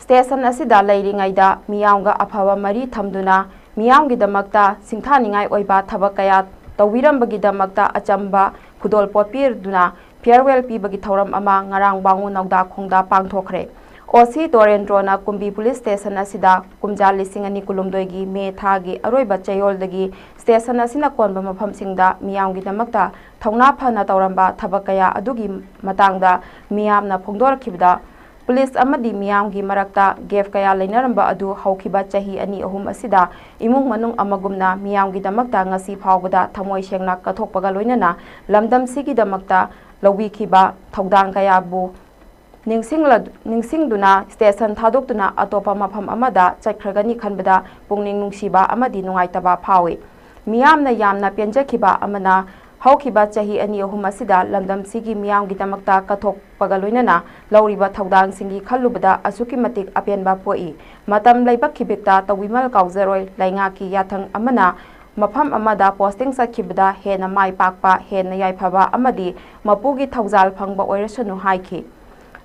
ꯁ꯭ꯇꯦꯁꯟ ꯑꯁꯤꯗ ꯂꯩꯔꯤꯉꯩꯗ ꯃꯤꯌꯥꯝꯒ ꯑꯐꯕ ꯃꯔꯤ ꯊꯝꯗꯨꯅ ꯃꯤꯌꯥꯝꯒꯤꯗꯃꯛꯇ ꯁꯤꯡꯊꯥꯅꯤꯡꯉꯥꯏ ꯑꯣꯏꯕ ꯊꯕꯛ ꯀꯌꯥ ꯇꯧꯕꯤꯔꯝꯕꯒꯤꯗꯃꯛꯇ ꯑꯆꯝꯕ ꯈꯨꯗꯣꯜ ꯄꯣꯠ ꯄꯤꯗꯨꯅ farewell ꯄꯤꯕꯒꯤ ꯊꯧꯔꯝ ꯑꯃ ꯉꯔꯥꯡ ꯋꯥꯉꯨ ꯅꯧꯗꯥꯈꯣꯡꯗ ꯄꯥꯡꯊꯣꯛꯈ꯭ꯔꯦ꯫ ꯑꯣ ꯁꯤ ꯗꯣꯔꯦꯟꯗ꯭ꯔꯣꯅ ꯀꯨꯝꯕꯤ ꯄꯨꯂꯤꯁ ꯁ꯭ꯇꯦꯁꯟ ꯑꯁꯤꯗ ꯀꯨꯝꯖꯥ ꯂꯤꯁꯤꯡ ꯑꯅꯤ ꯀꯨꯟꯍꯨꯝꯗꯣꯏꯒꯤ ꯃꯦ ꯊꯥꯒꯤ ꯑꯔꯣꯏꯕ ꯆꯌꯣꯜꯗꯒꯤ ꯁ꯭ꯇꯦꯁꯟ ꯑꯁꯤꯅ ꯀꯣꯟꯕ ꯃꯐꯝꯁꯤꯡꯗ ꯃꯤꯌꯥꯝꯒꯤꯗꯃꯛꯇ ꯊꯧꯅꯥ ꯐꯅ ꯇꯧꯔꯝꯕ ꯊꯕꯛ ꯀꯌꯥ ꯑꯗꯨꯒꯤ ꯃꯇꯥꯡꯗ ꯃꯤꯌꯥꯝꯅ ꯐꯣꯡꯗꯣꯔꯛꯈꯤꯕꯗ, ꯄꯨꯂꯤꯁ ꯑꯃꯗꯤ ꯃꯤꯌꯥꯝꯒꯤ ꯃꯔꯛꯇ gap ꯀꯌꯥ ꯂꯩꯅꯔꯝꯕ ꯑꯗꯨ ꯍꯧꯈꯤꯕ ꯆꯍꯤ ꯑꯅꯤ ꯑꯍꯨꯝ ꯑꯁꯤꯗ ꯏꯃꯨꯡ ꯃꯅꯨꯡ ꯑꯃꯒꯨꯝꯅ ꯃꯤꯌꯥꯝꯒꯤꯗꯃꯛꯇ ꯉꯁꯤ ꯐꯥꯎꯕꯗ ꯊꯃꯣꯏ ꯁꯦꯡꯅ ꯀꯠꯊꯣꯛꯄꯒ ꯂꯣꯏꯅꯅ ꯂꯝꯗꯝꯁꯤꯒꯤꯗꯃꯛꯇ ꯂꯧꯕꯤꯈꯤꯕ ꯊꯧꯗꯥꯡ ꯀꯌꯥꯕꯨ ꯅꯤꯡꯁꯤꯡꯂ-, ꯅꯤꯡꯁꯤꯡꯗꯨꯅ ꯁ꯭ꯇꯦꯁꯟ ꯊꯥꯗꯣꯛꯇꯨꯅ ꯑꯇꯣꯞꯄ ꯃꯐꯝ ꯑꯃꯗ ꯆꯠꯈ꯭ꯔꯒꯅꯤ ꯈꯟꯕꯗ ꯄꯨꯛꯅꯤꯡ ꯅꯨꯡꯁꯤꯕ ꯑꯃꯗꯤ ꯅꯨꯡꯉꯥꯏꯇꯕ ꯐꯥꯎꯏ꯫ ꯃꯤꯌꯥꯝꯅ ꯌꯥꯝꯅ ꯄꯦꯟꯖꯈꯤꯕ ꯑꯃꯅ, ꯍꯧꯈꯤꯕ ꯆꯍꯤ ꯑꯅꯤ ꯑꯍꯨꯝ ꯑꯁꯤꯗ ꯂꯝꯗꯝꯁꯤꯒꯤ ꯃꯤꯌꯥꯝꯒꯤꯗꯃꯛꯇ ꯀꯠꯊꯣꯛꯄꯒ ꯂꯣꯏꯅꯅ ꯂꯧꯔꯤꯕ ꯊꯧꯗꯥꯡꯁꯤꯡꯒꯤ ꯈꯜꯂꯨꯕꯗ ꯑꯁꯨꯛꯀꯤ ꯃꯇꯤꯛ ꯑꯄꯦꯟꯕ ꯄꯣꯛꯏ꯫ ꯃꯇꯝ ꯂꯩꯕꯛ ꯈꯤꯕꯤꯛꯇ ꯇꯧꯕꯤꯃꯜ ꯀꯥꯎꯖꯔꯣꯏ, ꯂꯩꯉꯥꯛꯀꯤ ꯌꯥꯊꯪ ꯑꯃꯅ ꯃꯐꯝ ꯑꯃꯗ posting ꯆꯠꯈꯤꯕꯗ ꯍꯦꯟꯅ ꯃꯥꯏ ꯄꯥꯛꯄ, ꯍꯦꯟꯅ ꯌꯥꯏꯐꯕ ꯑꯃꯗꯤ ꯃꯄꯨꯒꯤ ꯊꯧꯖꯥꯜ ꯐꯪꯕ ꯑꯣꯏꯔꯁꯅꯨ ꯍꯥꯏꯈꯤ꯫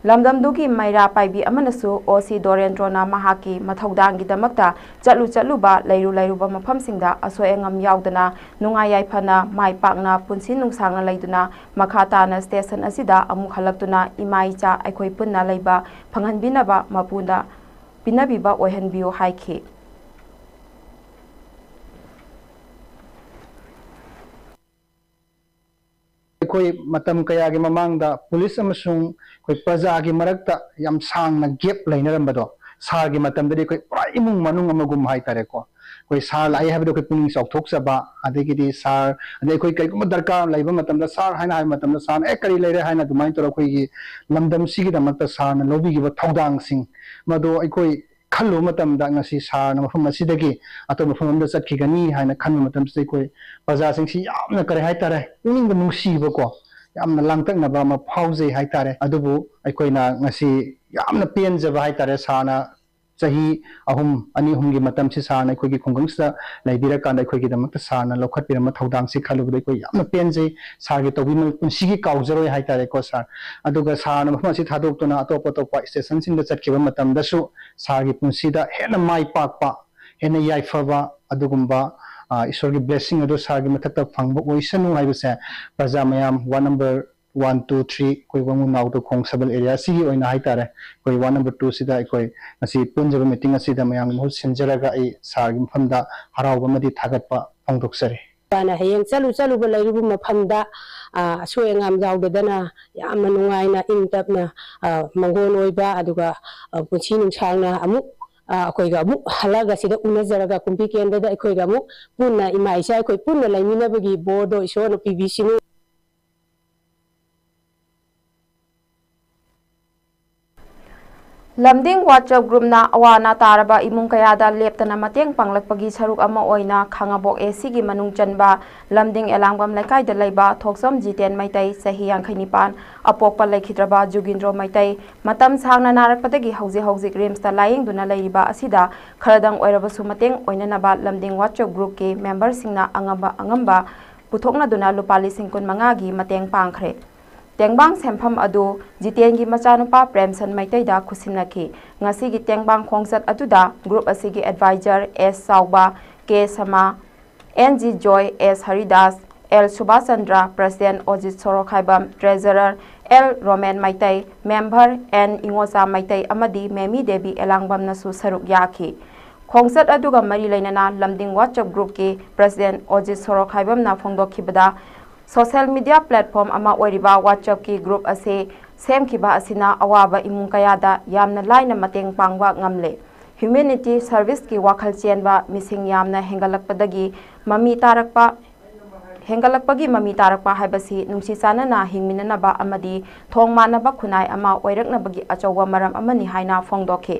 ꯂꯝꯗꯝꯗꯨꯒꯤ ꯃꯩꯔꯥ ꯄꯥꯏꯕꯤ ꯑꯃꯅꯁꯨ ꯑꯣ ꯁꯤ ꯗꯣꯔꯦꯟꯗ꯭ꯔꯣꯅ ꯃꯍꯥꯛꯀꯤ ꯃꯊꯧꯗꯥꯡꯒꯤꯗꯃꯛꯇ ꯆꯠꯂꯨ ꯆꯠꯂꯨꯕ, ꯂꯩꯔꯨ ꯂꯩꯔꯨꯕ ꯃꯐꯝꯁꯤꯡꯗ ꯑꯁꯣꯏ ꯑꯉꯥꯝ ꯌꯥꯎꯗꯅ ꯅꯨꯡꯉꯥꯏ ꯌꯥꯏꯐꯅ, ꯃꯥꯏ ꯄꯥꯛꯅ, ꯄꯨꯟꯁꯤ ꯅꯨꯡꯁꯥꯡꯅ ꯂꯩꯗꯨꯅ ꯃꯈꯥ ꯇꯥꯅ ꯁ꯭ꯇꯦꯁꯟ ꯑꯁꯤꯗ ꯑꯃꯨꯛ ꯍꯜꯂꯛꯇꯨꯅ ꯏꯃꯥ ꯏꯆꯥ ꯑꯩꯈꯣꯏ ꯄꯨꯟꯅ ꯂꯩꯕ ꯐꯪꯍꯟꯕꯤꯅꯕ ꯃꯄꯨꯅ ꯄꯤꯅꯕꯤꯕ ꯑꯣꯏꯍꯟꯕꯤꯌꯨ ꯍꯥꯏꯈꯤ꯫ ꯑꯩꯈꯣꯏ ꯃꯇꯝ ꯀꯌꯥꯒꯤ ꯃꯃꯥꯡꯗ ꯄꯨꯂꯤꯁ ꯑꯃꯁꯨꯡ ꯑꯩꯈꯣꯏ ꯄ꯭ꯔꯖꯥꯒꯤ ꯃꯔꯛꯇ ꯌꯥꯝ ꯁꯥꯡꯅ gap ꯂꯩꯅꯔꯝꯕꯗꯣ, ꯁꯥꯔꯒꯤ ꯃꯇꯝꯗꯗꯤ ꯑꯩꯈꯣꯏ ꯄꯨꯔꯥ ꯏꯃꯨꯡ ꯃꯅꯨꯡ ꯑꯃꯒꯨꯝ ꯍꯥꯏꯇꯥꯔꯦꯀꯣ꯫ ꯑꯩꯈꯣꯏ ꯁꯥꯔ ꯂꯥꯛꯏ ꯍꯥꯏꯕꯗꯣ ꯑꯩꯈꯣꯏ ꯄꯨꯛꯅꯤꯡ ꯆꯥꯎꯊꯣꯛꯆꯕ, ꯑꯗꯒꯤꯗꯤ ꯁꯥꯔ, ꯑꯗꯩ ꯑꯩꯈꯣꯏ ꯀꯔꯤꯒꯨꯝꯕ ꯗꯔꯀꯥꯔ ꯂꯩꯕ ꯃꯇꯝꯗ ꯁꯥꯔ ꯍꯥꯏꯅ ꯍꯥꯏꯕ ꯃꯇꯝꯗ ꯁꯥꯔꯅ "ꯑꯦ, ꯀꯔꯤ ꯂꯩꯔꯦ?" ꯍꯥꯏꯅ ꯑꯗꯨꯃꯥꯏꯅ ꯇꯧꯔꯒ ꯑꯩꯈꯣꯏꯒꯤ ꯂꯝꯗꯝꯁꯤꯒꯤꯗꯃꯛꯇ ꯁꯥꯔꯅ ꯂꯧꯕꯤꯈꯤꯕ ꯊꯧꯗꯥꯡꯁꯤꯡ, ꯃꯗꯣ ꯑꯩꯈꯣꯏ ꯈꯜꯂꯨꯕ ꯃꯇꯝꯗ ꯉꯁꯤ ꯁꯥꯔꯅ ꯃꯐꯝ ꯑꯁꯤꯗꯒꯤ ꯑꯇꯣꯞꯄ ꯃꯐꯝ ꯑꯃꯗ ꯆꯠꯈꯤꯒꯅꯤ ꯍꯥꯏꯅ ꯈꯟꯕ ꯃꯇꯝꯁꯤꯗ ꯑꯩꯈꯣꯏ ꯄ꯭ꯔꯖꯥꯁꯤꯡꯁꯤ ꯌꯥꯝꯅ, ꯀꯔꯤ ꯍꯥꯏꯇꯥꯔꯦ, ꯄꯨꯛꯅꯤꯡꯗ ꯅꯨꯡꯁꯤꯕꯀꯣ, ꯌꯥꯝꯅ ꯂꯥꯡꯇꯛꯅꯕ ꯑꯃ ꯐꯥꯎꯖꯩ ꯍꯥꯏꯇꯥꯔꯦ꯫ ꯑꯗꯨꯕꯨ ꯑꯩꯈꯣꯏꯅ ꯉꯁꯤ ꯌꯥꯝꯅ ꯄꯦꯟꯖꯕ ꯍꯥꯏꯇꯥꯔꯦ, ꯁꯥꯔꯅ ꯆꯍꯤ ꯑꯍꯨꯝ, ꯑꯅꯤ ꯑꯍꯨꯝꯒꯤ ꯃꯇꯝꯁꯤ ꯁꯥꯔꯅ ꯑꯩꯈꯣꯏꯒꯤ ꯈꯨꯡꯒꯪꯁꯤꯗ ꯂꯩꯕꯤꯔꯀꯥꯟꯗ ꯑꯩꯈꯣꯏꯒꯤꯗꯃꯛꯇ ꯁꯥꯔꯅ ꯂꯧꯈꯠꯄꯤꯔꯝꯕ ꯊꯧꯗꯥꯡꯁꯤ ꯈꯜꯂꯨꯕꯗ ꯑꯩꯈꯣꯏ ꯌꯥꯝꯅ ꯄꯦꯟꯖꯩ꯫ ꯁꯥꯔꯒꯤ ꯇꯧꯕꯤꯃꯜ ꯄꯨꯟꯁꯤꯒꯤ ꯀꯥꯎꯖꯔꯣꯏ ꯍꯥꯏꯇꯥꯔꯦꯀꯣ ꯁꯥꯔ꯫ ꯑꯗꯨꯒ ꯁꯥꯔꯅ ꯃꯐꯝ ꯑꯁꯤ ꯊꯥꯗꯣꯛꯇꯨꯅ ꯑꯇꯣꯞ ꯑꯇꯣꯞꯄ ꯁ꯭ꯇꯦꯁꯟꯁꯤꯡꯗ ꯆꯠꯈꯤꯕ ꯃꯇꯝꯗꯁꯨ ꯁꯥꯔꯒꯤ ꯄꯨꯟꯁꯤꯗ ꯍꯦꯟꯅ ꯃꯥꯏ ꯄꯥꯛꯄ, ꯍꯦꯟꯅ ꯌꯥꯏꯐꯕ ꯑꯗꯨꯒꯨꯝꯕ, ꯑ, ꯏꯁꯣꯔꯒꯤ ꯕ꯭ꯂꯦꯁꯤꯡ ꯑꯗꯨ ꯁꯥꯔꯒꯤ ꯃꯊꯛꯇ ꯐꯪꯕ ꯑꯣꯏꯁꯅꯨ ꯍꯥꯏꯕꯁꯦ ꯄ꯭ꯔꯖꯥ ꯃꯌꯥꯝ, ward number one, two, three, ꯑꯩꯈꯣꯏ ꯋꯥꯉꯨ ꯅꯥꯎꯗꯣ ꯈꯣꯡ ꯁꯕꯜ ꯑꯦꯔꯤꯌꯥ ꯑꯁꯤꯒꯤ ꯑꯣꯏꯅ ꯍꯥꯏꯇꯥꯔꯦ, ꯑꯩꯈꯣꯏ ꯋꯥꯔꯗ ꯅꯝꯕꯔ ꯇꯨꯁꯤꯗ ꯑꯩꯈꯣꯏ ꯉꯁꯤ ꯄꯨꯟꯖꯕ ꯃꯤꯇꯤꯡ ꯑꯁꯤꯗ ꯃꯌꯥꯝꯒꯤ ꯃꯍꯨꯠ ꯁꯤꯟꯖꯔꯒ ꯑꯩ ꯁꯥꯔꯒꯤ ꯃꯐꯝꯗ ꯍꯔꯥꯎꯕ ꯑꯃꯗꯤ ꯊꯥꯒꯠꯄ ꯐꯣꯡꯗꯣꯛꯆꯔꯤ꯫ ꯍꯌꯦꯡ ꯆꯠꯂꯨ ꯆꯠꯂꯨꯕ ꯂꯩꯔꯨꯕ ꯃꯐꯝꯗ, ꯑ, ꯑꯁꯣꯏ ꯑꯉꯥꯝ ꯌꯥꯎꯗꯗꯅ ꯌꯥꯝꯅ ꯅꯨꯡꯉꯥꯏꯅ ꯏꯪ ꯇꯞꯅ, ꯑ, ꯃꯪꯒꯣꯟ ꯑꯣꯏꯕ ꯑꯗꯨꯒ, ꯑ, ꯄꯨꯟꯁꯤ ꯅꯨꯡꯁꯥꯡꯅ ꯑꯃꯨꯛ, ꯑ, ꯑꯩꯈꯣꯏꯒ ꯑꯃꯨꯛ ꯍꯜꯂꯛꯑꯒ ꯁꯤꯗ ꯎꯅꯖꯔꯒ ꯀꯨꯝꯕꯤ ꯀꯦꯟꯗ꯭ꯔꯗ ꯑꯩꯈꯣꯏꯒ ꯑꯃꯨꯛ ꯄꯨꯟꯅ ꯏꯃꯥ ꯏꯆꯥ ꯑꯩꯈꯣꯏ ꯄꯨꯟꯅ ꯂꯩꯃꯤꯟꯅꯕꯒꯤ ꯕꯣꯔꯗꯣ ꯏꯁꯣꯔꯅ ꯄꯤꯕꯤꯁꯤꯅꯨ꯫ ꯂꯝꯗꯤꯡ WhatsApp groupꯅ ꯑꯋꯥ ꯑꯅꯥ ꯇꯥꯔꯕ ꯏꯃꯨꯡ ꯀꯌꯥꯗ ꯂꯦꯞꯇꯅ ꯃꯇꯦꯡ ꯄꯥꯡꯂꯛꯄꯒꯤ ꯁꯔꯨꯛ ꯑꯃ ꯑꯣꯏꯅ ꯈꯥꯉꯕꯣꯛ ACꯒꯤ ꯃꯅꯨꯡ ꯆꯟꯕ ꯂꯝꯗꯤꯡ ꯑꯦꯂꯥꯡꯕꯝ ꯂꯩꯀꯥꯏꯗ ꯂꯩꯕ ꯊꯣꯛꯆꯣꯝ ꯖꯤꯇꯦꯟ ꯃꯩꯇꯩ, ꯆꯍꯤ ꯌꯥꯡꯈꯩ ꯅꯤꯄꯥꯟ, ꯑꯄꯣꯛꯄ ꯂꯩꯈꯤꯗ꯭ꯔꯕ ꯖꯨꯒꯤꯟꯗ꯭ꯔꯣ ꯃꯩꯇꯩ, ꯃꯇꯝ ꯁꯥꯡꯅ ꯅꯥꯔꯛꯄꯗꯒꯤ ꯍꯧꯖꯤꯛ ꯍꯧꯖꯤꯛ RIMSꯇ ꯂꯥꯌꯦꯡꯗꯨꯅ ꯂꯩꯔꯤꯕ ꯑꯁꯤꯗ ꯈꯔꯗꯪ ꯑꯣꯏꯔꯕꯁꯨ ꯃꯇꯦꯡ ꯑꯣꯏꯅꯅꯕ ꯂꯝꯗꯤꯡ WhatsApp groupꯀꯤ memberꯁꯤꯡꯅ ꯑꯉꯝꯕ ꯑꯉꯝꯕ ꯄꯨꯊꯣꯛꯅꯗꯨꯅ ꯂꯨꯄꯥ ꯂꯤꯁꯤꯡ ꯀꯨꯟ ꯃꯉꯥꯒꯤ ꯃꯇꯦꯡ ꯄꯥꯡꯈ꯭ꯔꯦ꯫ ꯇꯦꯡꯕꯥꯡ ꯁꯦꯟꯐꯝ ꯑꯗꯨ ꯖꯤꯇꯦꯟꯒꯤ ꯃꯆꯥꯅꯨꯄꯥ ꯄ꯭ꯔꯦꯝꯁꯟ ꯃꯩꯇꯩꯗ ꯈꯨꯠꯁꯤꯟꯅꯈꯤ꯫ ꯉꯁꯤꯒꯤ ꯇꯦꯡꯕꯥꯡ ꯈꯣꯡꯆꯠ ꯑꯗꯨꯗ group ꯑꯁꯤꯒꯤ advisor S Chaoba, K Sama, N G Joy, S Haridas, L Subhashchandra, president Ojit Sorokhaibam, treasurer L Romen Meitei, member N Ingocha Meitei ꯑꯃꯗꯤ ꯃꯦꯃꯤ ꯗꯦꯕꯤ ꯑꯦꯂꯥꯡꯕꯝꯅꯁꯨ ꯁꯔꯨꯛ ꯌꯥꯈꯤ꯫ ꯈꯣꯡꯆꯠ ꯑꯗꯨꯒ ꯃꯔꯤ ꯂꯩꯅꯅ ꯂꯝꯗꯤꯡ WhatsApp groupꯀꯤ president ꯑꯣꯖꯤꯠ ꯁꯣꯔꯣꯈꯥꯏꯕꯝꯅ ꯐꯣꯡꯗꯣꯛꯈꯤꯕꯗ, social media platform ꯑꯃ ꯑꯣꯏꯔꯤꯕ WhatsAppꯀꯤ group ꯑꯁꯤ ꯁꯦꯝꯈꯤꯕ ꯑꯁꯤꯅ ꯑꯋꯥꯕ ꯏꯃꯨꯡ ꯀꯌꯥꯗ ꯌꯥꯝꯅ ꯂꯥꯏꯅ ꯃꯇꯦꯡ ꯄꯥꯡꯕ ꯉꯝꯂꯦ꯫ Humanity serviceꯀꯤ ꯋꯥꯈꯜ ꯆꯦꯟꯕ ꯃꯤꯁꯤꯡ ꯌꯥꯝꯅ ꯍꯦꯟꯒꯠꯂꯛꯄꯗꯒꯤ ꯃꯃꯤ ꯇꯥꯔꯛꯄ, ꯍꯦꯟꯒꯠꯂꯛꯄꯒꯤ ꯃꯃꯤ ꯇꯥꯔꯛꯄ ꯍꯥꯏꯕꯁꯤ ꯅꯨꯡꯁꯤ ꯆꯥꯟꯅꯅ ꯍꯤꯡꯃꯤꯟꯅꯅꯕ ꯑꯃꯗꯤ ꯊꯣꯡ ꯃꯥꯟꯅꯕ ꯈꯨꯟꯅꯥꯏ ꯑꯃ ꯑꯣꯏꯔꯛꯅꯕꯒꯤ ꯑꯆꯧꯕ ꯃꯔꯝ ꯑꯃꯅꯤ ꯍꯥꯏꯅ ꯐꯣꯡꯗꯣꯛꯈꯤ꯫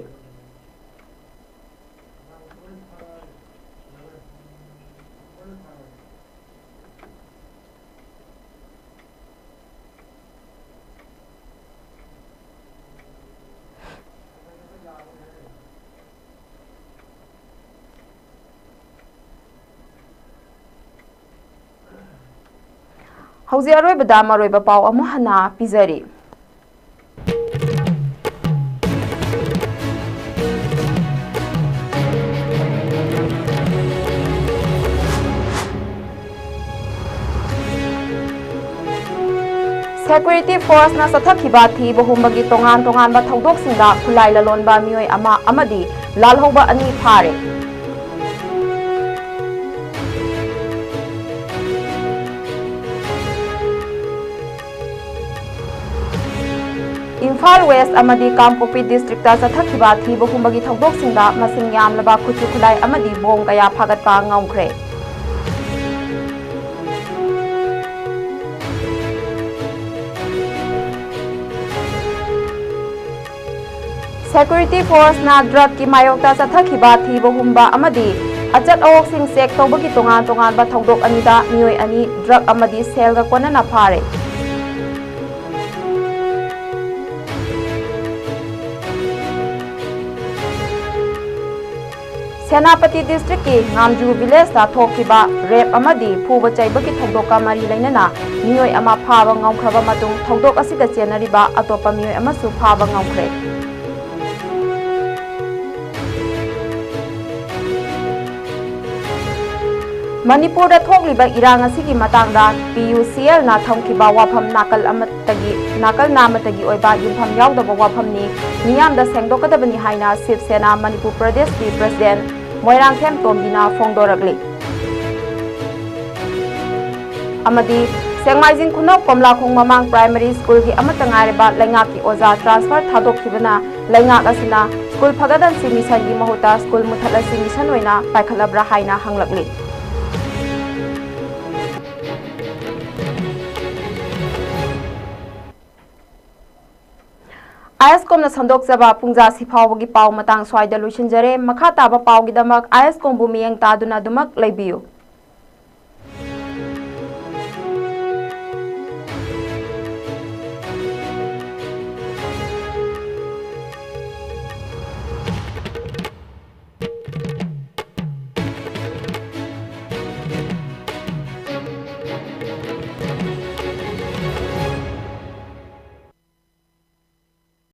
ꯍꯧꯖꯤꯛ ꯑꯔꯣꯏꯕꯗ ꯃꯔꯨꯑꯣꯏꯕ ꯄꯥꯎ ꯑꯃꯨꯛ ꯍꯟꯅ ꯄꯤꯖꯔꯤ꯫ Security Forceꯅ ꯆꯠꯊꯈꯤꯕ ꯊꯤꯕ ꯍꯨꯝꯕꯒꯤ ꯇꯣꯉꯥꯟ ꯇꯣꯉꯥꯟꯕ ꯊꯧꯗꯣꯛꯁꯤꯡꯗ ꯈꯨꯠꯂꯥꯏ ꯂꯂꯣꯟꯕ ꯃꯤꯑꯣꯏ ꯑꯃ ꯑꯃꯗꯤ ꯂꯥꯜꯍꯧꯕ ꯑꯅꯤ ꯐꯥꯔꯦ꯫ ꯏꯝꯐꯥꯜ ꯋꯦꯁ ꯑꯃꯗꯤ ꯀꯥꯡꯄꯣꯛꯄꯤ ꯗꯤꯁꯇ꯭ꯔꯤꯛꯇ ꯆꯠꯊꯈꯤꯕ ꯊꯤꯕ ꯍꯨꯝꯕꯒꯤ ꯊꯧꯗꯣꯛꯁꯤꯡꯗ ꯃꯁꯤꯡ ꯌꯥꯝꯂꯕ ꯈꯨꯠꯁꯨ ꯈꯨꯠꯂꯥꯏ ꯑꯃꯗꯤ ꯕꯣꯝ ꯀꯌꯥ ꯐꯥꯒꯠꯄ ꯉꯝꯈ꯭ꯔꯦ꯫ Security Forceꯅ drugꯀꯤ ꯃꯥꯌꯣꯛꯇ ꯆꯠꯊꯈꯤꯕ ꯊꯤꯕ ꯍꯨꯝꯕ ꯑꯃꯗꯤ ꯑꯆꯠ ꯑꯋꯣꯛꯁꯤꯡ check ꯇꯧꯕꯒꯤ ꯇꯣꯉꯥꯟ ꯇꯣꯉꯥꯟꯕ ꯊꯧꯗꯣꯛ ꯑꯅꯤꯗ ꯃꯤꯑꯣꯏ ꯑꯅꯤ drug ꯑꯃꯗꯤ ꯁꯦꯜꯒ ꯀꯣꯟꯅꯅ ꯐꯥꯔꯦ꯫ ꯁꯦꯅꯥꯄꯇꯤ ꯗꯤꯁꯇ꯭ꯔꯤꯛꯀꯤ ꯉꯥꯝꯖꯨ ꯚꯤꯂꯦꯖꯇ ꯊꯣꯛꯈꯤꯕ ꯔꯦꯞ ꯑꯃꯗꯤ ꯐꯨꯕ ꯆꯩꯕꯒꯤ ꯊꯧꯗꯣꯛꯀ ꯃꯔꯤ ꯂꯩꯅꯅ ꯃꯤꯑꯣꯏ ꯑꯃ ꯐꯥꯕ ꯉꯝꯈ꯭ꯔꯕ ꯃꯇꯨꯡ, ꯊꯧꯗꯣꯛ ꯑꯁꯤꯗ ꯆꯦꯟꯅꯔꯤꯕ ꯑꯇꯣꯞꯄ ꯃꯤꯑꯣꯏ ꯑꯃꯁꯨ ꯐꯥꯕ ꯉꯝꯈ꯭ꯔꯦ꯫ ꯃꯅꯤꯄꯨꯔꯗ ꯊꯣꯛꯂꯤꯕ ꯏꯔꯥꯡ ꯑꯁꯤꯒꯤ ꯃꯇꯥꯡꯗ PUCLꯅ ꯊꯝꯈꯤꯕ ꯋꯥꯐꯝ ꯅꯥꯀꯜ ꯑꯃꯠꯇꯒꯤ, ꯅꯥꯀꯜ ꯅꯥꯃꯠꯇꯒꯤ ꯑꯣꯏꯕ ꯌꯨꯝꯐꯝ ꯌꯥꯎꯗꯕ ꯋꯥꯐꯝꯅꯤ, ꯃꯤꯌꯥꯝꯗ ꯁꯦꯡꯗꯣꯛꯀꯗꯕꯅꯤ ꯍꯥꯏꯅ ꯁꯤꯕ ꯁꯦꯅꯥ ꯃꯅꯤꯄꯨꯔ ꯄ꯭ꯔꯗꯦꯁꯀꯤ president ꯃꯣꯏꯔꯥꯡꯊꯦꯝ ꯇꯣꯝꯕꯤꯅ ꯐꯣꯡꯗꯣꯔꯛꯂꯤ꯫ ꯑꯃꯗꯤ ꯁꯦꯛꯃꯥꯏꯖꯤꯡ ꯈꯨꯅꯧ ꯀꯣꯝꯂꯥꯈꯣꯡ ꯃꯃꯥꯡ primary schoolꯒꯤ ꯑꯃꯠꯇ ꯉꯥꯏꯔꯕ ꯂꯩꯉꯥꯛꯀꯤ ꯑꯣꯖꯥ transfer ꯊꯥꯗꯣꯛꯈꯤꯕꯅ ꯂꯩꯉꯥꯛ ꯑꯁꯤꯅ school ꯐꯒꯠꯍꯟꯁꯤ missionꯒꯤ ꯃꯍꯨꯠꯇ school ꯃꯨꯠꯊꯠꯂꯁꯤ mission ꯑꯣꯏꯅ ꯄꯥꯏꯈꯠꯂꯕ꯭ꯔꯥ ꯍꯥꯏꯅ ꯍꯪꯂꯛꯂꯤ꯫ ꯑꯥꯏ ꯑꯦꯁ ꯀꯣꯝꯅ ꯁꯟꯗꯣꯛꯆꯕ ꯄꯨꯡꯖꯥꯁꯤ ꯐꯥꯎꯕꯒꯤ ꯄꯥꯎ ꯃꯇꯥꯡ ꯁ꯭ꯋꯥꯏꯗ ꯂꯣꯏꯁꯤꯟꯖꯔꯦ꯫ ꯃꯈꯥ ꯇꯥꯕ ꯄꯥꯎꯒꯤꯗꯃꯛ ꯑꯥꯏ ꯑꯦꯁ ꯀꯣꯝꯕꯨ ꯃꯤꯠꯌꯦꯡ ꯇꯥꯗꯨꯅ ꯑꯗꯨꯃꯛ ꯂꯩꯕꯤꯌꯨ꯫